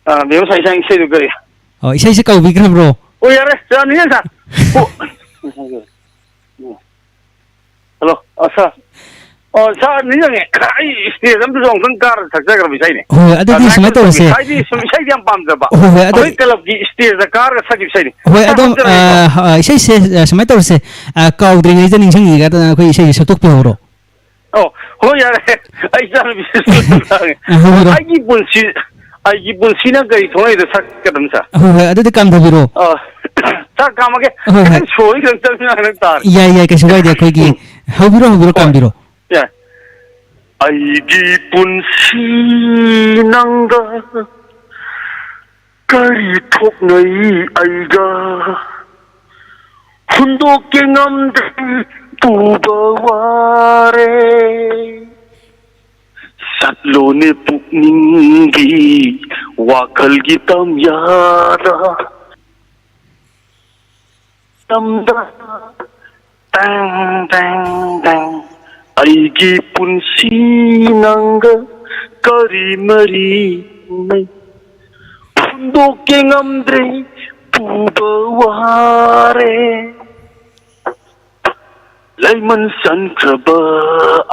ꯑ, ꯃꯦꯝ ꯉꯁꯥꯏ ꯏꯁꯩꯗꯨ ꯀꯔꯤ? ꯑꯣ, ꯏꯁꯩꯁꯦ ꯀꯧꯕꯤꯈ꯭ꯔꯕ꯭ꯔꯣ? ꯑꯣ, ꯌꯥꯔꯦ, ꯌꯥꯅꯤꯌꯦ, sir꯫ ꯑꯣ꯫ Hello, ꯑ, sir꯫ ꯑꯣ, sir, ꯅꯤꯡꯁꯤꯡꯉꯦ꯫ ꯑꯩ stage ꯑꯝꯗꯁꯨ ꯑꯃꯨꯛꯇꯪ ꯀꯥꯔ ꯁꯛꯆꯈ꯭ꯔꯕ ꯏꯁꯩꯅꯦ꯫ ꯍꯣꯏ, ꯍꯣꯏ, ꯑꯗꯨꯗꯤ ꯑ, ꯁꯨꯃꯥꯏꯅ ꯇꯧꯔꯁꯦ꯫ ꯍꯥꯏꯗꯤ ꯁꯨꯝ ꯏꯁꯩꯗꯤ ꯌꯥꯝ ꯄꯥꯝꯖꯕ꯫ ꯍꯣꯏ, ꯍꯣꯏ, ꯑꯗꯨ ꯑꯩꯈꯣꯏ club ꯀꯤ stage ꯗ ꯀꯥꯔꯒ ꯁꯛꯈꯤꯕ ꯏꯁꯩꯅꯦ꯫ ꯍꯣꯏ, sir, ꯑꯗꯣ, ꯍꯥꯞꯆꯔꯛꯑꯒꯦꯀꯣ꯫ ꯑ, ꯍ-, ꯏꯁꯩꯁꯦ, ꯑ, ꯁꯨꯃꯥꯏꯅ ꯇꯧꯔꯁꯦ꯫ ꯑ, ꯀꯥꯎꯗ꯭ꯔꯤꯉꯩꯗ ꯅꯤꯡꯁꯤꯡꯉꯤꯉꯩꯗ ꯑꯩꯈꯣꯏ ꯏꯁꯩꯁꯦ ꯁꯛꯇꯣꯛꯄꯤꯍꯧꯔꯣ꯫ ꯑꯣ, ꯍꯣꯏ, ꯌꯥꯔꯦ꯫ ꯑꯩ ꯏꯆꯥꯅꯨꯄꯤꯁꯨ ꯉꯥꯡꯉꯦ꯫ ꯑ, ꯍꯣꯏ, ꯍꯣꯏ꯫ ꯑꯩꯒꯤ ꯄꯨꯟꯁꯤ, ꯑꯩꯒꯤ ꯄꯨꯟꯁꯤꯅ ꯀꯔꯤ ꯊꯣꯛꯂꯛꯏꯗ ꯁꯛꯀꯗꯕꯅꯤ, sir꯫ ꯍꯣꯏ, ꯍꯣꯏ, ꯑꯗꯨꯗꯤ ꯀꯥꯝꯊꯕꯤꯔꯣ꯫ ꯑ, ꯁꯥꯔ, ꯀꯥꯝꯃꯒꯦ꯫ ꯍꯣꯏ, ꯍꯣꯏ꯫ ꯈꯤꯇꯪ ꯁꯣꯔꯤ ꯈꯤꯇꯪ ꯆꯪꯉꯛꯑꯒ ꯇꯥꯔꯦ꯫ ꯌꯥꯏ, ꯌꯥꯏ, ꯀꯩꯁꯨ ꯀꯥꯏꯗꯦ꯫ ꯑꯩꯈꯣꯏꯒꯤ ꯎꯝ꯫ ꯍꯧꯕꯤꯔꯣ, ꯍꯧꯕꯤꯔꯣ, ꯍꯣꯏ꯫ ꯀꯥꯝꯕꯤꯔꯣ꯫ ꯌꯥꯏ꯫ ꯑꯩꯒꯤ ꯄꯨꯟꯁꯤ ꯅꯪꯒ ꯀꯔꯤ ꯊꯣꯛꯅꯩ ꯑꯩꯒ? ꯍꯨꯟꯗꯣꯛꯀꯦ ꯉꯝꯗ꯭ꯔꯦ ꯄꯨꯕ ꯋꯥꯔꯦ꯫ ꯆꯠꯂꯣꯅꯦ ꯄꯨꯛꯅꯤꯡꯒꯤ ꯋꯥꯈꯜꯒꯤ ꯇꯝꯌꯥꯗ꯫ ꯇꯝꯗ ꯇꯦꯡ, ꯇꯦꯡ, ꯇꯦꯡ꯫ ꯑꯩꯒꯤ ꯄꯨꯟꯁꯤ ꯅꯪꯒ ꯀꯔꯤ ꯃꯔꯤ ꯂꯩ? ꯍꯨꯟꯗꯣꯛꯀꯦ ꯉꯝꯗ꯭ꯔꯦ ꯄꯨꯕ ꯋꯥꯔꯦ꯫ ꯂꯩꯃꯟ ꯆꯟꯈ꯭ꯔꯕ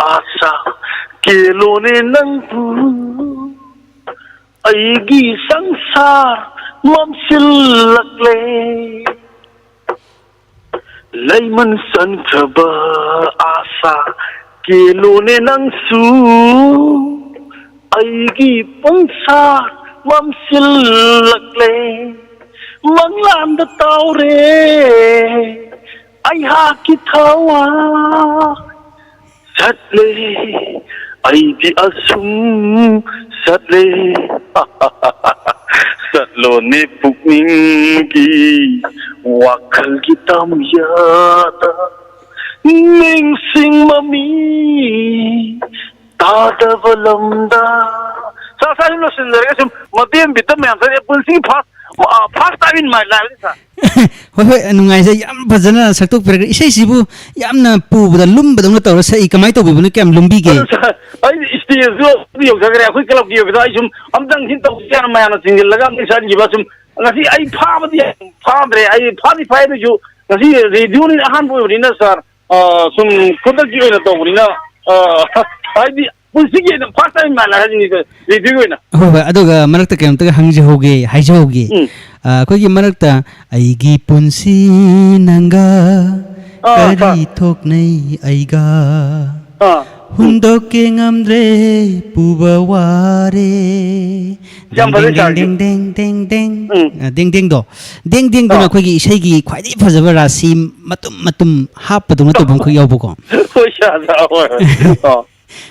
ꯑꯥꯁꯥ ꯀꯦꯂꯣꯅꯦ ꯅꯪꯕꯨ꯫ ꯑꯩꯒꯤ ꯁꯪꯁꯥꯔ ꯃꯝꯁꯤꯜꯂꯛꯂꯦ꯫ ꯂꯩꯃꯟ ꯆꯟꯈ꯭ꯔꯕ ꯑꯥꯁꯥ ꯀꯦꯂꯣꯅꯦ ꯅꯪꯁꯨ꯫ ꯑꯩꯒꯤ ꯄꯨꯡꯁꯥ ꯃꯝꯁꯤꯜꯂꯛꯂꯦ꯫ ꯃꯪꯂꯥꯟꯗ ꯇꯥꯎꯔꯦ ꯑꯩꯍꯥꯛꯀꯤ ꯊꯋꯥꯏ꯫ ꯆꯠꯂꯦ ꯑꯩꯗꯤ ꯑꯁꯨꯝ ꯆꯠꯂꯦ꯫ ꯆꯠꯂꯣꯅꯦ ꯄꯨꯛꯅꯤꯡꯒꯤ ꯋꯥꯈꯜꯒꯤ ꯇꯝꯌꯥꯗ꯫ ꯅꯤꯡꯁꯤꯡ ꯃꯃꯤ ꯇꯥꯗꯕ ꯂꯝꯗ꯫ ꯁꯥꯔ, ꯁꯥꯔ, ꯁꯨꯝ ꯂꯣꯏꯁꯤꯟꯖꯔꯒꯦ꯫ ꯁꯨꯝ ꯃꯇꯦꯛ ꯑꯃ ꯕꯤꯠ ꯑꯃ ꯌꯥꯝ ꯆꯠꯂꯦ꯫ ꯄꯨꯟꯁꯤꯒꯤ first, ꯑ, first time in my life, ꯁꯥꯔ꯫ ꯍꯣꯏ, ꯍꯣꯏ, ꯅꯨꯡꯉꯥꯏꯖꯩ꯫ ꯌꯥꯝ ꯐꯖꯅ ꯁꯛꯇꯣꯛꯄꯤꯔꯒ, ꯏꯁꯩꯁꯤꯕꯨ ꯌꯥꯝꯅ ꯄꯨꯕꯗ ꯂꯨꯝꯕꯗꯧꯅ ꯇꯧꯔ ꯁꯛꯏ꯫ ꯀꯃꯥꯏꯅ ꯇꯧꯕꯤꯕꯅꯣ? ꯀꯌꯥꯝ ꯂꯨꯝꯕꯤꯒꯦ? ꯑꯗꯨ, ꯁꯥꯔ, ꯑꯩ stage-ꯇꯨ ꯌꯧꯖꯈ꯭ꯔꯦ꯫ ꯑꯩꯈꯣꯏ club-ꯀꯤ ꯑꯣꯏꯕꯗ ꯑꯩ ꯁꯨꯝ ꯑꯝꯇꯪ ꯁꯤ ꯇꯧꯁꯤ ꯍꯥꯏꯅ ꯃꯌꯥꯝꯅ ꯆꯤꯡꯁꯤꯜꯂꯒ ꯑꯝꯇꯪ ꯁꯛꯍꯟꯈꯤꯕ꯫ ꯁꯨꯝ ꯉꯁꯤ ꯑꯩ ꯐꯥꯕꯗꯤ ꯐꯥꯗ꯭ꯔꯦ꯫ ꯑꯩ ꯐꯥꯗꯤ ꯐꯥꯏ, ꯑꯗꯨꯏꯁꯨ ꯉꯁꯤ radio-ꯅ ꯑꯍꯥꯟꯕ ꯑꯣꯏꯕꯅꯤꯅ, ꯁꯥꯔ, ꯑ, ꯁꯨꯝ ꯈꯨꯗꯛꯀꯤ ꯑꯣꯏꯅ ꯇꯧꯕꯅꯤꯅ, ꯑ, ꯍꯥꯏꯗꯤ ꯄꯨꯟꯁꯤꯒꯤ ꯑꯣꯏꯅ first time ꯃꯥꯜꯂꯦ ꯍꯥꯏꯁꯤꯅꯤ, ꯁꯥꯔ, radio-ꯒꯤ ꯑꯣꯏꯅ꯫ ꯍꯣꯏ, ꯍꯣꯏ꯫ ꯑꯗꯨꯒ ꯃꯔꯛꯇ ꯀꯩꯅꯣꯝꯇꯒ ꯍꯪꯖꯍꯧꯒꯦ, ꯍꯥꯏꯖꯍꯧꯒꯦ꯫ ꯎꯝ꯫ ꯑ, ꯑꯩꯈꯣꯏꯒꯤ ꯃꯔꯛꯇ "ꯑꯩꯒꯤ ꯄꯨꯟꯁꯤ ꯅꯪꯒ ꯑꯥ, ꯀꯔꯤ ꯁꯥꯔ꯫ ꯊꯣꯛꯅꯩ ꯑꯩꯒ?" ꯑꯥ꯫ ꯍꯨꯟꯗꯣꯛꯀꯦ ꯉꯝꯗ꯭ꯔꯦ, ꯄꯨꯕ ꯋꯥꯔꯦ꯫ ꯌꯥꯝ ꯐꯖꯩ, ꯗꯦꯡ, ꯁꯥꯔꯒꯤ꯫ ꯗꯦꯡ, ꯗꯦꯡ, ꯗꯦꯡ, ꯗꯦꯡ꯫ ꯎꯝ꯫ ꯑ, ꯗꯦꯡ, ꯗꯦꯡꯗꯣ꯫ ꯗꯦꯡ, ꯗꯦꯡꯗꯨꯅ ꯑꯥ꯫ ꯑꯩꯈꯣꯏꯒꯤ ꯏꯁꯩꯒꯤ ꯈ꯭ꯋꯥꯏꯗꯒꯤ ꯐꯖꯕ ꯔꯥꯁꯤ ꯃꯇꯨꯝ ꯃꯇꯨꯝ ꯍꯥꯞꯄꯗꯧꯅ ꯇꯧꯕ ꯑꯃꯈꯛ ꯌꯥꯎꯕꯀꯣ꯫ ꯍꯣꯏ, ꯁꯥꯔ, ꯁꯥꯔ, ꯍꯣꯏ, ꯍꯣꯏ꯫ ꯑꯥ꯫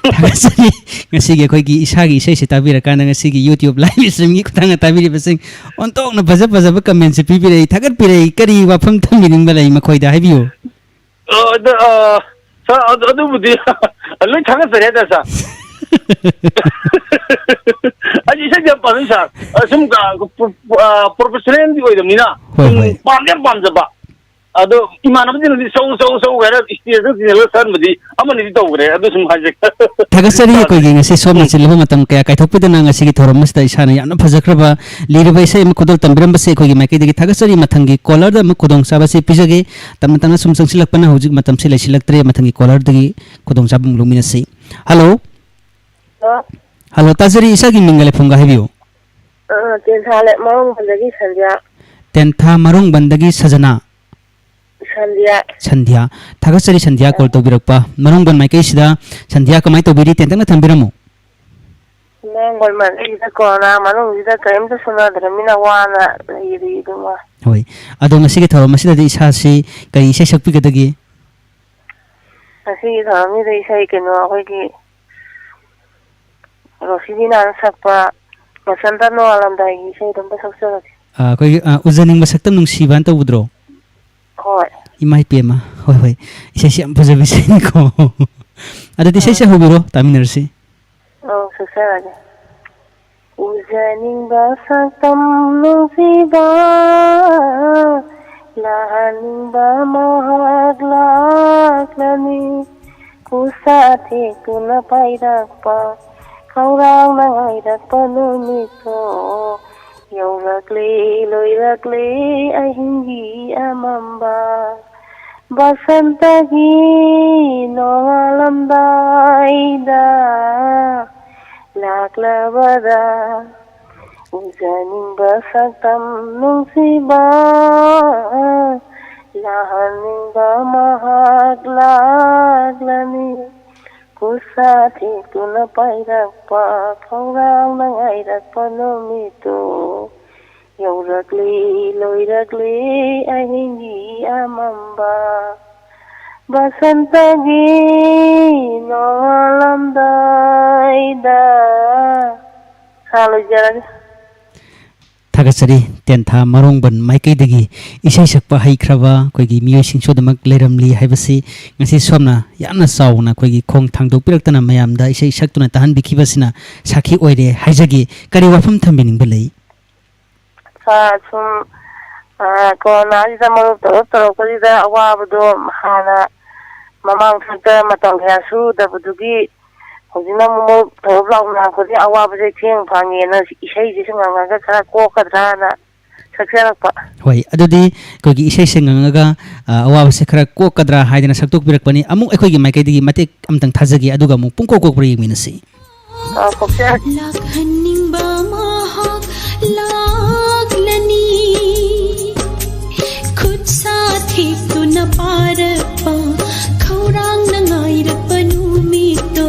ꯊꯥꯒꯠꯆꯔꯤ꯫ ꯉꯁꯤꯒꯤ ꯑꯩꯈꯣꯏꯒꯤ ꯏꯁꯥꯒꯤ ꯏꯁꯩꯁꯦ ꯇꯥꯕꯤꯔꯀꯥꯟꯗ ꯉꯁꯤꯒꯤ YouTube live streamꯒꯤ ꯈꯨꯠꯊꯥꯡꯗ ꯇꯥꯕꯤꯔꯤꯕꯁꯤꯡ ꯑꯣꯟꯊꯣꯛꯅ ꯐꯖ ꯐꯖꯕ commentꯁꯦ ꯄꯤꯕꯤꯔꯛꯏ, ꯊꯥꯒꯠꯄꯤꯔꯛꯏ꯫ ꯀꯔꯤ ꯋꯥꯐꯝ ꯊꯝꯕꯤꯅꯤꯡꯕ ꯂꯩ ꯃꯈꯣꯏꯗ ꯍꯥꯏꯕꯤꯌꯨ꯫ ꯑ, ꯑꯗ, ꯑ, ꯁꯥꯔ, ꯑꯗꯨ, ꯑꯗꯨꯕꯨꯗꯤ ꯂꯣꯏ ꯊꯥꯒꯠꯆꯔꯤ ꯍꯥꯏꯇꯥꯔꯦ, ꯁꯥꯔ꯫ ꯑꯩꯗꯤ ꯏꯁꯩꯗꯤ ꯌꯥꯝ ꯄꯥꯝꯖꯩ, ꯁꯥꯔ꯫ ꯑ, ꯁꯨꯝ, ꯑ, ꯄ꯭ꯔꯣ-, ꯄ꯭ꯔꯣ-, ꯑ, professionalꯗꯤ ꯑꯣꯏꯗꯕꯅꯤꯅ ꯍꯣꯏ, ꯁꯨꯝ ꯍꯣꯏ꯫ ꯄꯥꯝꯗꯤ ꯌꯥꯝ ꯄꯥꯝꯖꯕ꯫ ꯑꯗꯣ ꯏꯃꯥꯟꯅꯕꯁꯤꯡꯅꯗꯤ "ꯁꯧ, ꯁꯧ, ꯁꯧ" ꯍꯥꯏꯔ stageꯇ ꯆꯤꯡꯁꯤꯜꯂꯒ ꯁꯛꯍꯟꯕꯗꯤ ꯑꯃꯅꯤꯗꯤ ꯇꯧꯈ꯭ꯔꯦ꯫ ꯑꯗꯨ ꯁꯨꯝ ꯍꯥꯏꯖꯒꯦ꯫ ꯊꯥꯒꯠꯆꯔꯤ꯫ ꯁꯥꯔꯁꯦ꯫ ꯑꯩꯈꯣꯏꯒꯤ ꯉꯁꯤ ꯁꯣꯝꯅ ꯎꯝ꯫ ꯆꯤꯜꯂꯕ ꯃꯇꯝ ꯀꯌꯥ ꯀꯥꯏꯊꯣꯛꯄꯤꯗꯅ ꯉꯁꯤꯒꯤ ꯊꯧꯔꯝ ꯑꯁꯤꯗ ꯏꯁꯥꯅ ꯌꯥꯝꯅ ꯐꯖꯈ꯭ꯔꯕ ꯂꯤꯔꯕ ꯏꯁꯩ ꯑꯃ ꯈꯨꯗꯣꯜ ꯇꯝꯕꯤꯔꯝꯕꯁꯦ ꯑꯩꯈꯣꯏꯒꯤ ꯃꯥꯏꯀꯩꯗꯒꯤ ꯊꯥꯒꯠꯆꯔꯤ꯫ ꯃꯊꯪꯒꯤ callerꯗ ꯑꯃꯨꯛ ꯈꯨꯗꯣꯡꯆꯥꯕꯁꯤ ꯄꯤꯖꯒꯦ꯫ ꯇꯞꯅ ꯇꯞꯅ ꯁꯨꯝ ꯆꯪꯁꯤꯜꯂꯛꯄꯅ ꯍꯧꯖꯤꯛ ꯃꯇꯝꯁꯤ ꯂꯩꯁꯤꯜꯂꯛꯇ꯭ꯔꯦ꯫ ꯃꯊꯪꯒꯤ callerꯗꯒꯤ ꯈꯨꯗꯣꯡꯆꯥꯕ ꯑꯃꯨꯛ ꯂꯧꯃꯤꯟꯅꯁꯤ꯫ Hello꯫ ꯍꯜꯂꯣ꯫ Hello, ꯇꯥꯖꯔꯤ꯫ ꯏꯁꯥꯒꯤ ꯃꯤꯡꯒ ꯂꯩꯐꯝꯒ ꯍꯥꯏꯕꯤꯌꯨ꯫ ꯑ, ꯇꯦꯟꯊꯥ ꯂꯩꯃꯔꯥꯝꯗꯒꯤ ꯁꯟꯙ꯭ꯌꯥ꯫ ꯇꯦꯟꯊꯥ ꯃꯔꯣꯡꯕꯟꯗꯒꯤ ꯁꯖꯅꯥ꯫ ꯁꯟꯙ꯭ꯌꯥ꯫ ꯁꯟꯙ꯭ꯌꯥ꯫ ꯊꯥꯒꯠꯆꯔꯤ ꯁꯟꯙ꯭ꯌꯥ ꯑ꯫ Call ꯇꯧꯕꯤꯔꯛꯄ꯫ ꯃꯔꯣꯡꯕꯟ ꯃꯥꯏꯀꯩꯁꯤꯗ ꯁꯟꯙ꯭ꯌꯥ ꯀꯃꯥꯏꯅ ꯇꯧꯕꯤꯔꯤ? ꯇꯦꯟꯇꯛꯅ ꯊꯝꯕꯤꯔꯝꯃꯨ꯫ ꯃꯔꯣꯡꯕꯟ ꯃꯥꯏꯀꯩꯁꯤꯗ corona ꯃꯅꯨꯡꯁꯤꯗ ꯀꯔꯤꯝꯇ ꯁꯨꯅꯗ꯭ꯔꯃꯤꯅ ꯋꯥꯅ ꯂꯩꯔꯤ ꯑꯗꯨꯝ꯫ ꯍꯣꯏ꯫ ꯑꯗꯣ ꯉꯁꯤꯒꯤ ꯊꯧꯔꯝ ꯑꯁꯤꯗꯗꯤ ꯏꯁꯥꯁꯤ ꯀꯔꯤ ꯏꯁꯩ ꯁꯛꯄꯤꯒꯗꯒꯦ? ꯉꯁꯤꯒꯤ ꯊꯧꯔꯝꯁꯤꯗ ꯏꯁꯩ ꯀꯩꯅꯣ ꯑꯩꯈꯣꯏꯒꯤ ꯔꯣꯁꯤꯕꯤꯅꯥꯅ ꯁꯛꯄ ꯕꯁꯟꯇ ꯅꯣꯡꯉꯥꯜꯂꯝꯗꯥꯏꯒꯤ ꯏꯁꯩꯗꯣ ꯑꯝꯇ ꯁꯛꯆꯔꯛꯀꯦ꯫ ꯑ, ꯑꯩꯈꯣꯏꯒꯤ, ꯑ, ꯎꯖꯅꯤꯡꯕ ꯁꯛꯇꯝ ꯅꯨꯡꯁꯤꯕꯅ ꯇꯧꯕꯗ꯭ꯔꯣ? ꯍꯣꯏ꯫ ꯏꯃꯥ ꯏꯄꯦꯝꯃ꯫ ꯍꯣꯏ, ꯍꯣꯏ꯫ ꯏꯁꯩꯁꯤ ꯌꯥꯝ ꯐꯖꯕ ꯏꯁꯩꯅꯤꯀꯣ꯫ ꯑꯗꯨꯗꯤ ꯏꯁꯩꯁꯦ ꯑꯥ꯫ ꯍꯧꯕꯤꯔꯣ, ꯇꯥꯃꯤꯟꯅꯔꯁꯤ꯫ ꯑꯧ, ꯁꯛꯆꯔꯛꯑꯒꯦ꯫ ꯎꯖꯅꯤꯡꯕ ꯁꯛꯇꯝ ꯅꯨꯡꯁꯤꯕ, ꯂꯥꯛꯍꯟꯅꯤꯡꯕ ꯃꯍꯥꯛ ꯂꯥꯛꯂꯅꯤ꯫ ꯈꯨꯠꯁꯥ ꯊꯦꯛꯇꯨꯅ ꯄꯥꯏꯔꯛꯄ, ꯈꯧꯔꯥꯡꯅ ꯉꯥꯏꯔꯛꯄ ꯅꯨꯃꯤꯠꯇꯣ ꯌꯧꯔꯛꯂꯦ, ꯂꯣꯏꯔꯛꯂꯦ ꯑꯍꯤꯡꯒꯤ ꯑꯃꯝꯕ꯫ ꯕꯁꯟꯇꯒꯤ ꯅꯣꯡꯉꯥꯜꯂꯝꯗꯥꯏꯗ ꯂꯥꯛꯂꯕꯗ ꯎꯖꯅꯤꯡꯕ ꯁꯛꯇꯝ ꯅꯨꯡꯁꯤꯕ, ꯂꯥꯛꯍꯟꯅꯤꯡꯕ ꯃꯍꯥꯛ ꯂꯥꯛꯂꯅꯤ꯫ ꯈꯨꯠꯁꯥ ꯊꯦꯛꯇꯨꯅ ꯄꯥꯏꯔꯛꯄ, ꯈꯧꯔꯥꯡꯅ ꯉꯥꯏꯔꯛꯄ ꯅꯨꯃꯤꯠꯇꯨ ꯌꯧꯔꯛꯂꯤ, ꯂꯣꯏꯔꯛꯂꯤ ꯑꯍꯤꯡꯒꯤ ꯑꯃꯝꯕ꯫ ꯕꯁꯟꯇꯒꯤ ꯅꯣꯡꯉꯥꯜꯂꯝꯗꯥꯏꯗ꯫ ꯁꯥ ꯂꯣꯏꯖꯔꯒꯦ꯫ ꯊꯥꯒꯠꯆꯔꯤ꯫ ꯇꯦꯟꯊꯥ ꯃꯔꯣꯡꯕꯟ ꯃꯥꯏꯀꯩꯗꯒꯤ ꯏꯁꯩ ꯁꯛꯄ ꯍꯩꯈ꯭ꯔꯕ ꯑꯩꯈꯣꯏꯒꯤ ꯃꯤꯑꯣꯏꯁꯤꯡꯁꯨ ꯑꯗꯨꯃꯛ ꯂꯩꯔꯝꯂꯤ ꯍꯥꯏꯕꯁꯤ ꯉꯁꯤ ꯁꯣꯝꯅ ꯌꯥꯝꯅ ꯆꯥꯎꯅ ꯑꯩꯈꯣꯏꯒꯤ ꯈꯣꯡ ꯊꯥꯡꯗꯣꯛꯄꯤꯔꯛꯇꯅ ꯃꯌꯥꯝꯗ ꯏꯁꯩ ꯁꯛꯇꯨꯅ ꯇꯥꯍꯟꯕꯤꯈꯤꯕꯁꯤꯅ ꯁꯥꯈꯤ ꯑꯣꯏꯔꯦ ꯍꯥꯏꯖꯒꯦ꯫ ꯀꯔꯤ ꯋꯥꯐꯝ ꯊꯝꯕꯤꯅꯤꯡꯕ ꯂꯩ? ꯁꯥꯔ, ꯁꯨꯝ, ꯑ, ꯀꯣꯔꯣꯅꯥꯁꯤꯗ ꯃꯔꯨꯞ ꯇꯧꯔꯨꯞ ꯇꯧꯔꯛꯄꯁꯤꯗ ꯑꯋꯥꯕꯗꯣ ꯍꯥꯟꯅ ꯃꯃꯥꯡ ꯊꯛꯇ ꯃꯇꯝ ꯀꯌꯥ ꯁꯨꯗꯕꯗꯨꯒꯤ ꯍꯧꯖꯤꯛꯅ ꯑꯃꯨꯛ ꯃꯔꯨꯞ ꯇꯧꯔꯨꯞ ꯂꯥꯎꯅꯔꯛꯄꯗꯒꯤ ꯑꯋꯥꯕꯁꯦ ꯊꯦꯡ ꯐꯪꯉꯦꯅ ꯏꯁꯩꯁꯤꯁꯨ ꯉꯪꯉꯒ ꯈꯔ ꯀꯣꯛꯀꯗ꯭ꯔꯥꯅ ꯁꯛꯆꯔꯛꯄ꯫ ꯍꯣꯏ, ꯑꯗꯨꯗꯤ ꯑꯩꯈꯣꯏꯒꯤ ꯏꯁꯩꯁꯦ ꯉꯪꯉꯒ, ꯑ, ꯑꯋꯥꯕꯁꯦ ꯈꯔ ꯀꯣꯛꯀꯗ꯭ꯔꯥ ꯍꯥꯏꯗꯅ ꯁꯛꯇꯣꯛꯄꯤꯔꯛꯄꯅꯤ꯫ ꯑꯃꯨꯛ ꯑꯩꯈꯣꯏꯒꯤ ꯃꯥꯏꯀꯩꯗꯒꯤ ꯃꯇꯦꯛ ꯑꯃꯇꯪ ꯊꯥꯖꯒꯦ, ꯑꯗꯨꯒ ꯑꯃꯨꯛ ꯄꯨꯡꯀꯣꯛ ꯀꯣꯛꯄ꯭ꯔꯥ ꯌꯦꯡꯃꯤꯟꯅꯁꯤ꯫ ꯑ, ꯀꯣꯛꯆꯔꯛꯀꯦ꯫ ꯂꯥꯛꯍꯟꯅꯤꯡꯕ ꯃꯍꯥꯛ ꯂꯥꯛꯂꯅꯤ꯫ ꯈꯨꯠ ꯁꯥ ꯊꯦꯛꯇꯨꯅ ꯄꯥꯔꯛꯄ, ꯈꯧꯔꯥꯡꯅ ꯉꯥꯏꯔꯛꯄ ꯅꯨꯃꯤꯠꯇꯣ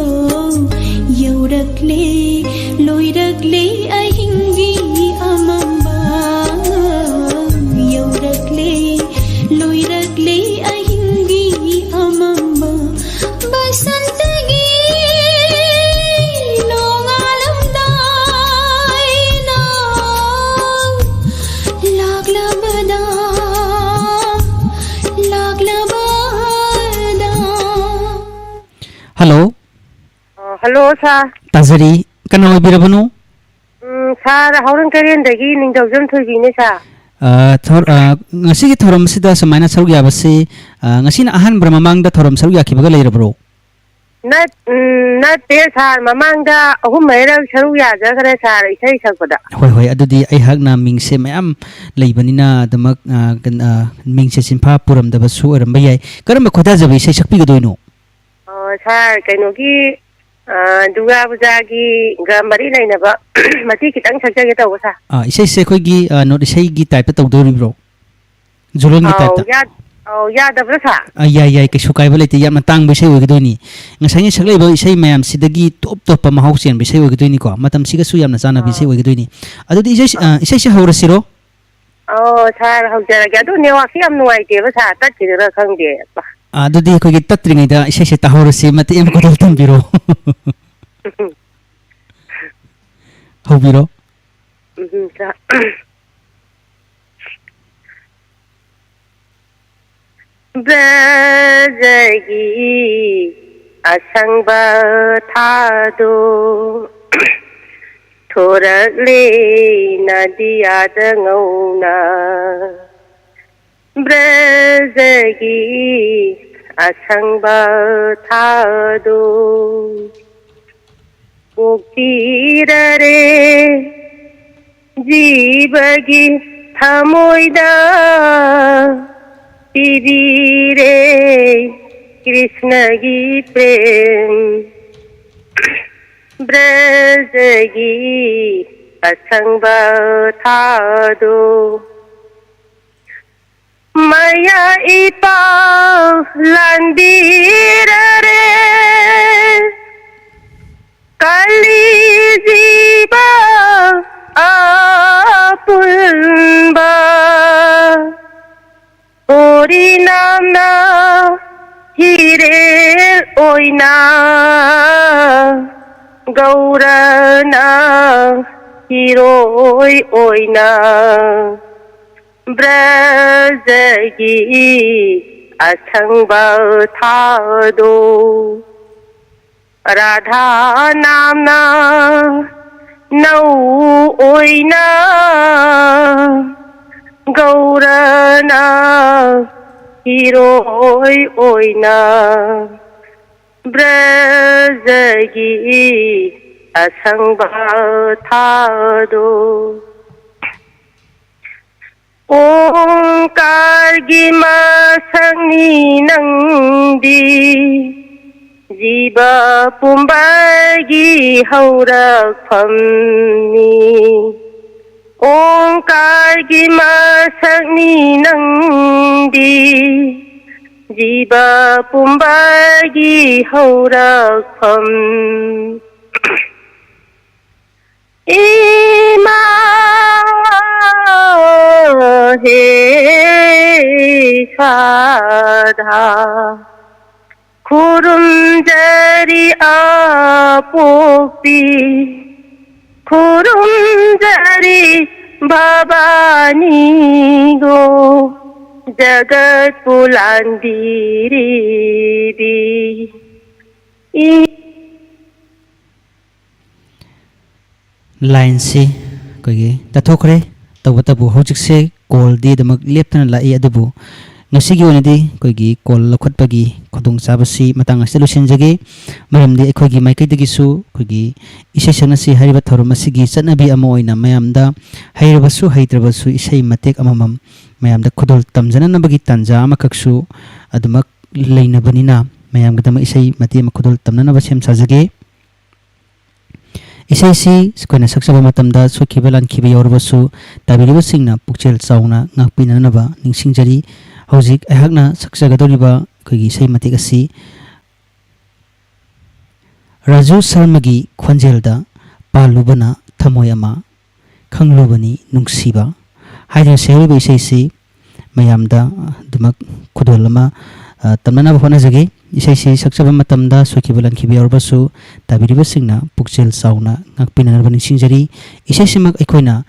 ꯌꯧꯔꯛꯂꯦ, ꯂꯣꯏꯔꯛꯂꯦ ꯑꯍꯤꯡꯒꯤ ꯑꯃꯝꯕ꯫ ꯌꯧꯔꯛꯂꯦ, ꯂꯣꯏꯔꯛꯂꯦ ꯑꯍꯤꯡꯒꯤ ꯑꯃꯝꯕ꯫ ꯕꯁꯟꯇꯒꯤ ꯅꯣꯡꯉꯥꯜꯂꯝꯗꯥꯏꯅ ꯂꯥꯛꯂꯕꯗ, ꯂꯥꯛꯂꯕꯗ꯫ ꯍꯜꯂꯣ꯫ ꯑ, ꯍꯜꯂꯣ, ꯁꯥꯔ꯫ ꯇꯥꯖꯔꯤ꯫ ꯀꯅꯥ ꯑꯣꯏꯕꯤꯔꯕꯅꯣ? ꯎꯝ, ꯁꯥꯔ, ꯍꯥꯎꯔꯪ ꯀꯩꯔꯦꯟꯗꯒꯤ ꯅꯤꯡꯊꯧꯖꯝ ꯊꯣꯏꯕꯤꯅꯦ, ꯁꯥꯔ꯫ ꯑ, ꯊꯧ-, ꯑ, ꯉꯁꯤꯒꯤ ꯊꯧꯔꯝꯁꯤꯗ ꯁꯨꯃꯥꯏꯅ ꯁꯔꯨꯛ ꯌꯥꯕꯁꯤ, ꯑ, ꯉꯁꯤꯅ ꯑꯍꯥꯟꯕꯔ, ꯃꯃꯥꯡꯗ ꯊꯧꯔꯝ ꯁꯔꯨꯛ ꯌꯥꯈꯤꯕꯒ ꯂꯩꯔꯕ꯭ꯔꯣ? ꯅꯠ-, ꯎꯝ, ꯅꯠꯇꯦ, ꯁꯥꯔ, ꯃꯃꯥꯡꯗ ꯑꯍꯨꯝ ꯃꯔꯤꯔꯛ ꯁꯔꯨꯛ ꯌꯥꯖꯈ꯭ꯔꯦ, ꯁꯥꯔ, ꯏꯁꯩ ꯁꯛꯄꯗ꯫ ꯍꯣꯏ, ꯍꯣꯏ, ꯑꯗꯨꯗꯤ ꯑꯩꯍꯥꯛꯅ ꯃꯤꯡꯁꯦ ꯃꯌꯥꯝ ꯂꯩꯕꯅꯤꯅ ꯑꯗꯨꯃꯛ, ꯑ, ꯀꯩꯅꯣ, ꯑ, ꯃꯤꯡꯁꯦ ꯆꯤꯟꯐꯥ ꯄꯨꯔꯝꯗꯕꯁꯨ ꯑꯣꯏꯔꯝꯕ ꯌꯥꯏ꯫ ꯀꯔꯝꯕ ꯈꯣꯏꯗꯥꯖꯕ ꯏꯁꯩ ꯁꯛꯄꯤꯒꯗꯣꯏꯅꯣ? ꯑꯣ, ꯁꯥꯔ, ꯀꯩꯅꯣꯒꯤ, ꯑ, ꯗꯨꯔꯒꯥ ꯄꯨꯖꯥꯒꯤꯒ ꯃꯔꯤ ꯂꯩꯅꯕ ꯃꯇꯦꯛ ꯈꯤꯇꯪ ꯁꯛꯆꯒꯦ ꯇꯧꯕ, ꯁꯥꯔ꯫ ꯑ, ꯏꯁꯩꯁꯦ ꯑꯩꯈꯣꯏꯒꯤ, ꯑ, ꯅꯣꯔꯠ ꯏꯁꯩꯒꯤ ꯇꯥꯏꯞꯇ ꯇꯧꯗꯣꯔꯤꯕ꯭ꯔꯣ? ꯖꯨꯂꯣꯟꯒꯤ ꯑꯧ, ꯇꯥꯏꯞꯇ? ꯌꯥ-, ꯑꯧ, ꯌꯥꯗꯕ꯭ꯔꯥ, ꯁꯥꯔ? ꯑ, ꯌꯥꯏ, ꯌꯥꯏ, ꯀꯩꯁꯨ ꯀꯥꯏꯕ ꯂꯩꯇꯦ꯫ ꯌꯥꯝꯅ ꯇꯥꯡꯕ ꯏꯁꯩ ꯑꯣꯏꯒꯗꯣꯏꯅꯤ꯫ ꯉꯁꯥꯏꯒꯤ ꯁꯛꯂꯛꯏꯕ ꯏꯁꯩ ꯃꯌꯥꯝꯁꯤꯗꯒꯤ ꯇꯣꯞ ꯇꯣꯞꯄ ꯃꯍꯥꯎ ꯆꯦꯟꯕ ꯏꯁꯩ ꯑꯣꯏꯒꯗꯣꯏꯅꯤꯀꯣ꯫ ꯃꯇꯝꯁꯤꯒꯁꯨ ꯌꯥꯝꯅ ꯆꯥꯟꯅꯕ ꯏꯁꯩ ꯑꯥ꯫ ꯑꯣꯏꯒꯗꯣꯏꯅꯤ꯫ ꯑꯗꯨꯗꯤ ꯏꯁꯩ-, ꯑ, ꯏꯁꯩꯁꯦ ꯍꯧꯔꯁꯤꯔꯣ? ꯑꯣ, ꯁꯥꯔ, ꯍꯧꯖꯔꯒꯦ꯫ ꯑꯗꯨ ꯅꯦꯠꯋꯥꯛꯁꯤ ꯌꯥꯝ ꯅꯨꯡꯉꯥꯏꯇꯦꯕ, ꯁꯥꯔ, ꯇꯠꯈꯤꯗꯣꯏꯔꯥ ꯈꯪꯗꯦ꯫ ꯑ, ꯑꯗꯨꯗꯤ ꯑꯩꯈꯣꯏꯒꯤ ꯇꯠꯇ꯭ꯔꯤꯉꯩꯗ ꯏꯁꯩꯁꯦ ꯇꯥꯍꯧꯔꯁꯤ, ꯃꯇꯦꯛ ꯑꯃ ꯈꯛꯇꯪ ꯇꯝꯕꯤꯔꯣ꯫ ꯍꯧꯕꯤꯔꯣ꯫ ꯎꯝ, ꯁꯥꯔ꯫ ꯕ꯭ꯔꯖꯒꯤ ꯑꯁꯪꯕ ꯊꯥꯗꯣ ꯊꯣꯔꯛꯂꯦ ꯅꯗꯤꯌꯥꯗ ꯉꯧꯅ꯫ ꯕ꯭ꯔꯖꯒꯤ ꯑꯁꯪꯕ ꯊꯥꯗꯣ ꯄꯣꯛꯄꯤꯔꯔꯦ ꯖꯤꯕꯒꯤ ꯊꯃꯣꯏꯗ ꯄꯤꯕꯤꯔꯦ ꯀ꯭ꯔꯤꯁꯅꯒꯤ ꯄ꯭ꯔꯦꯝ꯫ ꯕ꯭ꯔꯖꯒꯤ ꯑꯁꯪꯕ ꯊꯥꯗꯣ ꯃꯌꯥ ꯏꯄꯥ ꯂꯥꯟꯕꯤꯔꯔꯦ ꯀꯂꯤ ꯖꯤꯕ ꯑꯄꯨꯟꯕ꯫ ꯍꯣꯔꯤ ꯅꯥꯝꯅ ꯍꯤꯔꯦꯜ ꯑꯣꯏꯅ ꯒꯧꯔꯅ ꯍꯤꯔꯣꯏ ꯑꯣꯏꯅ ꯕ꯭ꯔꯖꯒꯤ ꯑꯁꯪꯕ ꯊꯥꯗꯣ ꯔꯥꯙꯥ ꯅꯥꯝꯅ ꯅꯧ ꯑꯣꯏꯅ ꯒꯧꯔꯅ ꯍꯤꯔꯣꯏ ꯑꯣꯏꯅ ꯕ꯭ꯔꯖꯒꯤ ꯑꯁꯪꯕ ꯊꯥꯗꯣ ꯑꯣꯡꯀꯥꯔꯒꯤ ꯃꯁꯛꯅꯤ ꯅꯪꯗꯤ ꯖꯤꯕ ꯄꯨꯝꯕꯒꯤ ꯍꯧꯔꯛꯐꯝꯅꯤ꯫ ꯑꯣꯡ ꯀꯥꯔꯒꯤ ꯃꯁꯛꯅꯤ ꯅꯪꯗꯤ, ꯖꯤꯕ ꯄꯨꯝꯕꯒꯤ ꯍꯧꯔꯛꯐꯝ꯫ ꯏꯃꯥ ꯍꯦ ꯁꯥꯗꯥ, ꯈꯨꯔꯨꯝꯖꯔꯤ ꯑꯄꯣꯛꯄꯤ, ꯈꯨꯔꯨꯝꯖꯔꯤ ꯚꯕꯥꯅꯤꯒꯣ, ꯖꯒꯠꯄꯨ ꯂꯥꯟꯕꯤꯔꯤꯕꯤ꯫ ꯏ- ꯂꯥꯏꯟꯁꯤ ꯑꯩꯈꯣꯏꯒꯤ ꯇꯠꯊꯣꯛꯈ꯭ꯔꯦ꯫ ꯇꯧꯕꯇꯕꯨ ꯍꯧꯖꯤꯛꯁꯦ ꯀꯣꯜꯗꯤ ꯑꯗꯨꯃꯛ ꯂꯦꯞꯇꯅ ꯂꯥꯛꯏ, ꯑꯗꯨꯕꯨ ꯉꯁꯤꯒꯤ ꯑꯣꯏꯅꯗꯤ ꯑꯩꯈꯣꯏꯒꯤ ꯀꯣꯜ ꯂꯧꯈꯠꯄꯒꯤ ꯈꯨꯗꯣꯡꯆꯥꯕꯁꯤ ꯃꯇꯥꯡ ꯑꯁꯤꯗ ꯂꯣꯏꯁꯤꯟꯖꯒꯦ꯫ ꯃꯔꯝꯗꯤ ꯑꯩꯈꯣꯏꯒꯤ ꯃꯥꯏꯀꯩꯗꯒꯤꯁꯨ ꯑꯩꯈꯣꯏꯒꯤ ꯏꯁꯩ ꯁꯛꯅꯁꯤ ꯍꯥꯏꯔꯤꯕ ꯊꯧꯔꯝ ꯑꯁꯤꯒꯤ ꯆꯠꯅꯕꯤ ꯑꯃ ꯑꯣꯏꯅ ꯃꯌꯥꯝꯗ ꯍꯩꯔꯕꯁꯨ ꯍꯩꯇ꯭ꯔꯕꯁꯨ ꯏꯁꯩ ꯃꯇꯦꯛ ꯑꯃꯃꯝ ꯃꯌꯥꯝꯗ ꯈꯨꯗꯣꯜ ꯇꯝꯖꯅꯅꯕꯒꯤ ꯇꯥꯟꯖꯥ ꯑꯃꯈꯛꯁꯨ ꯑꯗꯨꯃꯛ ꯂꯩꯅꯕꯅꯤꯅ, ꯃꯌꯥꯝꯒꯤꯗꯃꯛ ꯏꯁꯩ ꯃꯇꯦꯛ ꯑꯃ ꯈꯨꯗꯣꯜ ꯇꯝꯅꯅꯕ ꯁꯦꯝ ꯁꯥꯖꯒꯦ꯫ ꯏꯁꯩꯁꯤ ꯑꯩꯈꯣꯏꯅ ꯁꯛꯆꯕ ꯃꯇꯝꯗ ꯁꯣꯏꯈꯤꯕ ꯂꯥꯟꯈꯤꯕ ꯌꯥꯎꯔꯕꯁꯨ, ꯇꯥꯕꯤꯔꯤꯕꯁꯤꯡꯅ ꯄꯨꯛꯆꯦꯜ ꯆꯥꯎꯅ ꯉꯥꯛꯄꯤꯅꯅꯕ ꯅꯤꯡꯁꯤꯡꯖꯔꯤ꯫ ꯍꯧꯖꯤꯛ ꯑꯩꯍꯥꯛꯅ ꯁꯛꯆꯒꯗꯧꯔꯤꯕ ꯑꯩꯈꯣꯏꯒꯤ ꯏꯁꯩ ꯃꯇꯦꯛ ꯑꯁꯤ ꯔꯥꯖꯨ ꯁꯔꯃꯒꯤ ꯈꯣꯟꯖꯦꯜꯗ "ꯄꯥꯜꯂꯨꯕꯅ ꯊꯃꯣꯏ ꯑꯃ, ꯈꯪꯂꯨꯕꯅꯤ ꯅꯨꯡꯁꯤꯕ" ꯍꯥꯏꯗꯨꯅ ꯁꯩꯍꯧꯔꯤꯕ ꯏꯁꯩꯁꯤ ꯃꯌꯥꯝꯗ ꯑꯗꯨꯃꯛ ꯈꯨꯗꯣꯜ ꯑꯃ, ꯑ, ꯇꯝꯅꯅꯕ ꯍꯣꯠꯅꯖꯒꯦ꯫ ꯏꯁꯩꯁꯤ ꯁꯛꯆꯕ ꯃꯇꯝꯗ ꯁꯣꯏꯈꯤꯕ ꯂꯥꯟꯈꯤꯕ ꯌꯥꯎꯔꯕꯁꯨ, ꯇꯥꯕꯤꯔꯤꯕꯁꯤꯡꯅ ꯄꯨꯛꯆꯦꯜ ꯆꯥꯎꯅ ꯉꯥꯛꯄꯤꯅꯅꯕ ꯅꯤꯡꯁꯤꯡꯖꯔꯤ꯫ ꯏꯁꯩꯁꯤꯃꯛ ꯑꯩꯈꯣꯏꯅ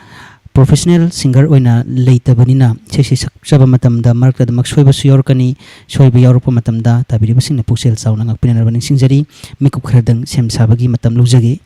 ꯄ꯭ꯔꯣꯐꯦꯁꯅꯦꯜ ꯁꯤꯡꯒꯔ ꯑꯣꯏꯅ ꯂꯩꯇꯕꯅꯤꯅ, ꯏꯁꯩꯁꯤ ꯁꯛꯆꯕ ꯃꯇꯝꯗ ꯃꯔꯛꯇ ꯑꯗꯨꯃꯛ ꯁꯣꯏꯕꯁꯨ ꯌꯥꯎꯔꯛꯀꯅꯤ꯫ ꯁꯣꯏꯕ ꯌꯥꯎꯔꯛꯄ ꯃꯇꯝꯗ ꯇꯥꯕꯤꯔꯤꯕꯁꯤꯡꯅ ꯄꯨꯛꯆꯦꯜ ꯆꯥꯎꯅ ꯉꯥꯛꯄꯤꯅꯅꯕ ꯅꯤꯡꯁꯤꯡꯖꯔꯤ꯫ ꯃꯤꯀꯨꯞ ꯈꯔꯗꯪ ꯁꯦꯝ ꯁꯥꯕꯒꯤ ꯃꯇꯝ ꯂꯧꯖꯒꯦ꯫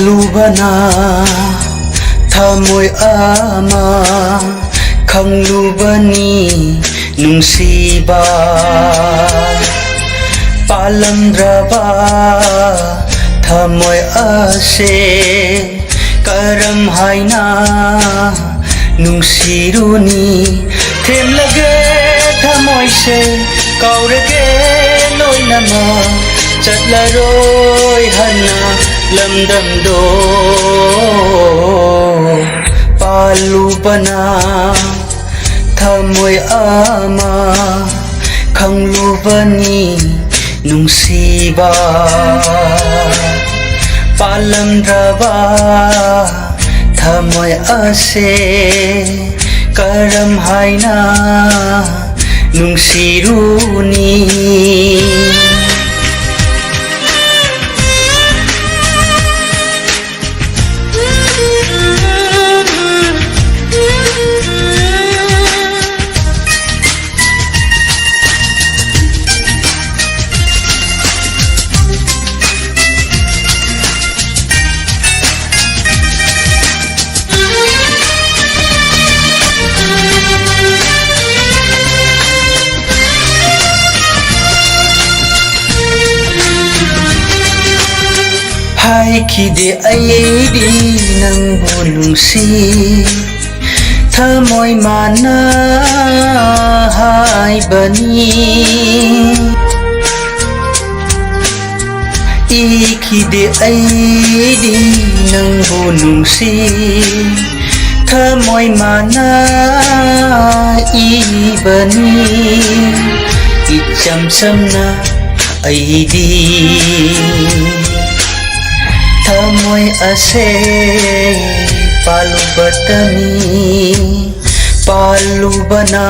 ꯂꯨꯕꯅ ꯊꯃꯣꯏ ꯑꯃ ꯈꯪꯂꯨꯕꯅꯤ ꯅꯨꯡꯁꯤꯕ꯫ ꯄꯥꯜꯂꯝꯗ꯭ꯔꯕ ꯊꯃꯣꯏ ꯑꯁꯦ ꯀꯔꯝ ꯍꯥꯏꯅ ꯅꯨꯡꯁꯤꯔꯨꯅꯤ? ꯊꯦꯝꯂꯒꯦ ꯊꯃꯣꯏꯁꯦ, ꯀꯥꯎꯔꯒꯦ ꯂꯣꯏꯅꯃꯛ, ꯆꯠꯂꯔꯣꯏ ꯍꯟꯅ ꯂꯝꯗꯝꯗꯣ꯫ ꯄꯥꯜꯂꯨꯕꯅ ꯊꯃꯣꯏ ꯑꯃ ꯈꯪꯂꯨꯕꯅꯤ ꯅꯨꯡꯁꯤꯕ꯫ ꯄꯥꯜꯂꯝꯗ꯭ꯔꯕ ꯊꯃꯣꯏ ꯑꯁꯦ ꯀꯔꯝ ꯍꯥꯏꯅ ꯅꯨꯡꯁꯤꯔꯨꯅꯤ? ꯍꯥꯏꯈꯤꯗꯦ ꯑꯩꯗꯤ ꯅꯪꯕꯨ ꯅꯨꯡꯁꯤ, ꯊꯃꯣꯏ ꯃꯥꯅ ꯍꯥꯏꯕꯅꯤ꯫ ꯏꯈꯤꯗꯦ ꯑꯩꯗꯤ ꯅꯪꯕꯨ ꯅꯨꯡꯁꯤ, ꯊꯃꯣꯏ ꯃꯥꯅ ꯏꯕꯅꯤ꯫ ꯏꯆꯝ ꯆꯝꯅ ꯑꯩꯗꯤ ꯊꯃꯣꯏ ꯑꯁꯦ ꯄꯥꯜꯂꯨꯕꯇꯅꯤ꯫ ꯄꯥꯜꯂꯨꯕꯅ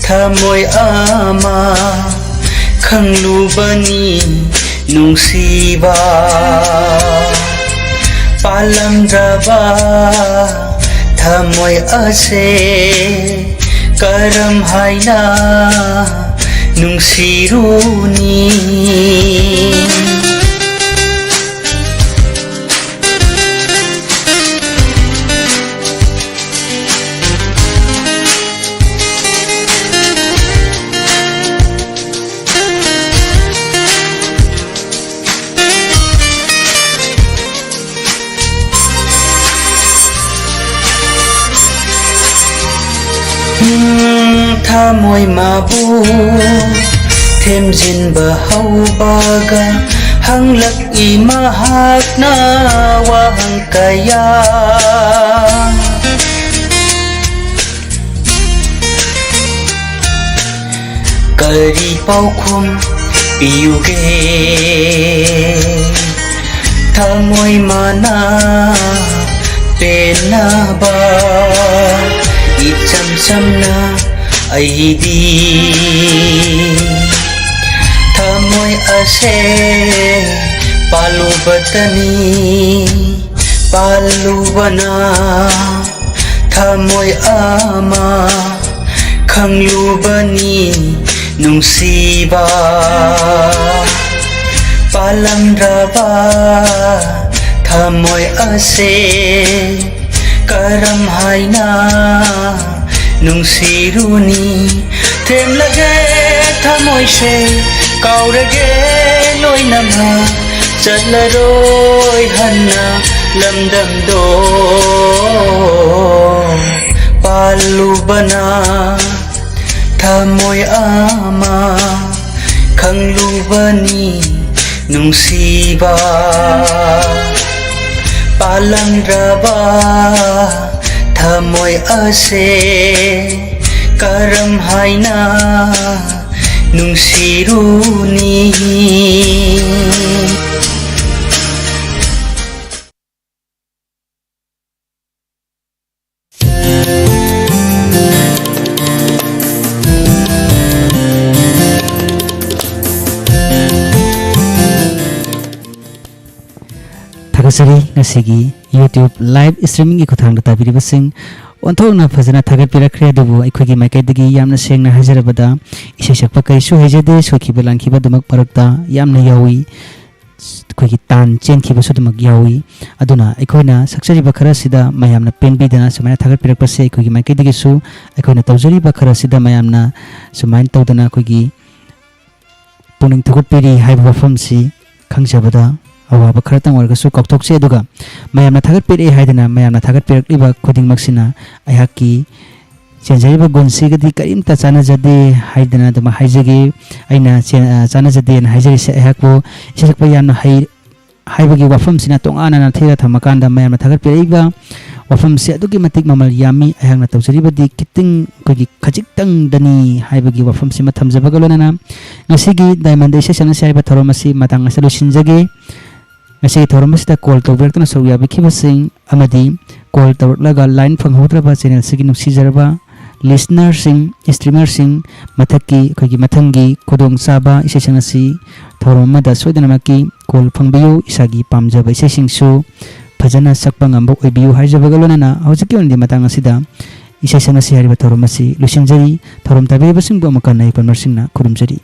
ꯊꯃꯣꯏ ꯑꯃ ꯈꯪꯂꯨꯕꯅꯤ ꯅꯨꯡꯁꯤꯕ꯫ ꯄꯥꯜꯂꯝꯗ꯭ꯔꯕ ꯊꯃꯣꯏ ꯑꯁꯦ ꯀꯔꯝ ꯍꯥꯏꯅ ꯅꯨꯡꯁꯤꯔꯨꯅꯤ? ꯊꯃꯣꯏ ꯃꯥꯕꯨ ꯊꯦꯝꯖꯤꯟꯕ ꯍꯧꯕꯒ ꯍꯪꯂꯛꯏ ꯃꯍꯥꯛꯅ ꯋꯥꯍꯪ ꯀꯌꯥ꯫ ꯀꯔꯤ ꯄꯥꯎꯈꯨꯝ ꯄꯤꯌꯨꯒꯦ? ꯊꯃꯣꯏ ꯃꯥꯅ ꯄꯦꯟꯅꯕ ꯏꯆꯝ ꯆꯝꯅ ꯑꯩꯗꯤ ꯊꯃꯣꯏ ꯑꯁꯦ ꯄꯥꯜꯂꯨꯕꯇꯅꯤ꯫ ꯄꯥꯜꯂꯨꯕꯅ ꯊꯃꯣꯏ ꯑꯃ ꯈꯪꯂꯨꯕꯅꯤ ꯅꯨꯡꯁꯤꯕ꯫ ꯄꯥꯜꯂꯝꯗ꯭ꯔꯕ ꯊꯃꯣꯏ ꯑꯁꯦ ꯀꯔꯝ ꯍꯥꯏꯅ ꯅꯨꯡꯁꯤꯔꯨꯅꯤ? ꯊꯦꯝꯂꯒꯦ ꯊꯃꯣꯏꯁꯦ, ꯀꯥꯎꯔꯒꯦ ꯂꯣꯏꯅꯃꯛ, ꯆꯠꯂꯔꯣꯏ ꯍꯟꯅ ꯂꯝꯗꯝꯗꯣ꯫ ꯄꯥꯜꯂꯨꯕꯅ ꯊꯃꯣꯏ ꯑꯃ ꯈꯪꯂꯨꯕꯅꯤ ꯅꯨꯡꯁꯤꯕ꯫ ꯄꯥꯜꯂꯝꯗ꯭ꯔꯕ ꯊꯃꯣꯏ ꯑꯁꯦ ꯀꯔꯝ ꯍꯥꯏꯅ ꯅꯨꯡꯁꯤꯔꯨꯅꯤ? ꯊꯥꯒꯠꯆꯔꯤ꯫ ꯉꯁꯤꯒꯤ YouTube live streamingꯒꯤ ꯈꯨꯠꯊꯥꯡꯗ ꯇꯥꯕꯤꯔꯤꯕꯁꯤꯡ ꯑꯣꯟꯊꯣꯛꯅ ꯐꯖꯅ ꯊꯥꯒꯠꯄꯤꯔꯛꯈ꯭ꯔꯦ꯫ ꯑꯗꯨꯕꯨ ꯑꯩꯈꯣꯏꯒꯤ ꯃꯥꯏꯀꯩꯗꯒꯤ ꯌꯥꯝꯅ ꯁꯦꯡꯅ ꯍꯥꯏꯖꯔꯕꯗ, ꯏꯁꯩ ꯁꯛꯄ ꯀꯩꯁꯨ ꯍꯩꯖꯗꯦ, ꯁꯣꯏꯈꯤꯕ ꯂꯥꯟꯈꯤꯕ ꯑꯗꯨꯃꯛ ꯃꯔꯛꯇ ꯌꯥꯝꯅ ꯌꯥꯎꯏ, ꯑꯩꯈꯣꯏꯒꯤ ꯇꯥꯟ ꯆꯦꯟꯈꯤꯕꯁꯨ ꯑꯗꯨꯃꯛ ꯌꯥꯎꯏ꯫ ꯑꯗꯨꯅ ꯑꯩꯈꯣꯏꯅ ꯁꯛꯆꯔꯤꯕ ꯈꯔꯁꯤꯗ ꯃꯌꯥꯝꯅ ꯄꯦꯟꯕꯤꯗꯅ ꯁꯨꯃꯥꯏꯅ ꯊꯥꯒꯠꯄꯤꯔꯛꯄꯁꯦ ꯑꯩꯈꯣꯏꯒꯤ ꯃꯥꯏꯀꯩꯗꯒꯤꯁꯨ ꯑꯩꯈꯣꯏꯅ ꯇꯧꯖꯔꯤꯕ ꯈꯔꯁꯤꯗ ꯃꯌꯥꯝꯅ ꯁꯨꯃꯥꯏꯅ ꯇꯧꯗꯅ ꯑꯩꯈꯣꯏꯒꯤ ꯄꯨꯛꯅꯤꯡ ꯊꯧꯒꯠꯄꯤꯔꯤ ꯍꯥꯏꯕ ꯋꯥꯐꯝꯁꯤ ꯈꯪꯖꯕꯗ ꯑꯋꯥꯕ ꯈꯔꯇꯪ ꯑꯣꯏꯔꯒꯁꯨ ꯀꯥꯎꯊꯣꯛꯆꯩ꯫ ꯑꯗꯨꯒ ꯃꯌꯥꯝꯅ ꯊꯥꯒꯠꯄꯤꯔꯛꯏ ꯍꯥꯏꯗꯅ ꯃꯌꯥꯝꯅ ꯊꯥꯒꯠꯄꯤꯔꯛꯂꯤꯕ ꯈꯨꯗꯤꯡꯃꯛꯁꯤꯅ ꯑꯩꯍꯥꯛꯀꯤ ꯆꯦꯟꯖꯔꯤꯕ ꯒꯨꯟꯁꯤꯒꯗꯤ ꯀꯔꯤꯝꯇ ꯆꯥꯟꯅꯖꯗꯦ ꯍꯥꯏꯗꯅ ꯑꯗꯨꯝ ꯍꯥꯏꯖꯒꯦ꯫ ꯑꯩꯅ ꯆꯦ-, ꯑ, ꯆꯥꯟꯅꯖꯗꯦꯅ ꯍꯥꯏꯖꯔꯤꯁꯦ ꯑꯩꯍꯥꯛꯄꯨ ꯏꯁꯩ ꯁꯛꯄ ꯌꯥꯝꯅ ꯍꯩ ꯍꯥꯏꯕꯒꯤ ꯋꯥꯐꯝꯁꯤꯅ ꯇꯣꯉꯥꯟꯅ ꯅꯥꯊꯩꯔ ꯊꯝꯃꯀꯥꯟꯗ ꯃꯌꯥꯝꯅ ꯊꯥꯒꯠꯄꯤꯔꯛꯏꯕ ꯋꯥꯐꯝꯁꯦ ꯑꯗꯨꯛꯀꯤ ꯃꯇꯤꯛ ꯃꯃꯜ ꯌꯥꯝꯃꯤ꯫ ꯑꯩꯍꯥꯛꯅ ꯇꯧꯖꯔꯤꯕꯗꯤ ꯈꯤꯇꯪ ꯑꯩꯈꯣꯏꯒꯤ ꯈꯖꯤꯛꯇꯪꯗꯅꯤ ꯍꯥꯏꯕꯒꯤ ꯋꯥꯐꯝꯁꯤꯃ ꯊꯝꯖꯕꯒ ꯂꯣꯏꯅꯅ ꯉꯁꯤꯒꯤ ꯗꯥꯏꯃꯟꯗ ꯏꯁꯩ ꯁꯛꯅꯁꯤ ꯍꯥꯏꯕ ꯊꯧꯔꯝ ꯑꯁꯤ ꯃꯇꯥꯡ ꯑꯁꯤꯗ ꯂꯣꯏꯁꯤꯟꯖꯒꯦ꯫ ꯉꯁꯤꯒꯤ ꯊꯧꯔꯝ ꯑꯁꯤꯗ ꯀꯣꯜ ꯇꯧꯕꯤꯔꯛꯇꯨꯅ ꯁꯔꯨꯛ ꯌꯥꯕꯤꯈꯤꯕꯁꯤꯡ ꯑꯃꯗꯤ ꯀꯣꯜ ꯇꯧꯔꯛꯂꯒ ꯂꯥꯏꯟ ꯐꯪꯍꯧꯗ꯭ꯔꯕ ꯆꯦꯅꯦꯜꯁꯤꯒꯤ ꯅꯨꯡꯁꯤꯖꯔꯕ ꯂꯤꯁꯅꯔꯁꯤꯡ, ꯏꯁꯇ꯭ꯔꯤꯃꯔꯁꯤꯡ, ꯃꯊꯛꯀꯤ ꯑꯩꯈꯣꯏꯒꯤ ꯃꯊꯪꯒꯤ ꯈꯨꯗꯣꯡꯆꯥꯕ ꯏꯁꯩꯁꯪ ꯑꯁꯤ ꯊꯧꯔꯝ ꯑꯃꯗ ꯁꯣꯏꯗꯅꯃꯛꯀꯤ ꯀꯣꯜ ꯐꯪꯕꯤꯌꯨ꯫ ꯏꯁꯥꯒꯤ ꯄꯥꯝꯖꯕ ꯏꯁꯩꯁꯤꯡꯁꯨ ꯐꯖꯅ ꯁꯛꯄ ꯉꯝꯕ ꯑꯣꯏꯕꯤꯌꯨ ꯍꯥꯏꯖꯕꯒ ꯂꯣꯏꯅꯅ ꯍꯧꯖꯤꯛꯀꯤ ꯑꯣꯏꯅꯗꯤ ꯃꯇꯥꯡ ꯑꯁꯤꯗ ꯏꯁꯩꯁꯪ ꯑꯁꯤ ꯍꯥꯏꯔꯤꯕ ꯊꯧꯔꯝ ꯑꯁꯤ ꯂꯣꯏꯁꯤꯟꯖꯔꯤ꯫ ꯊꯧꯔꯝ ꯇꯥꯕꯤꯔꯤꯕꯁꯤꯡꯕꯨ ꯑꯃꯨꯛꯀ ꯍꯟꯅ ꯌꯥꯏꯐ ꯄꯥꯃꯔꯁꯤꯡꯅ ꯈꯨꯔꯨꯝꯖꯔꯤ꯫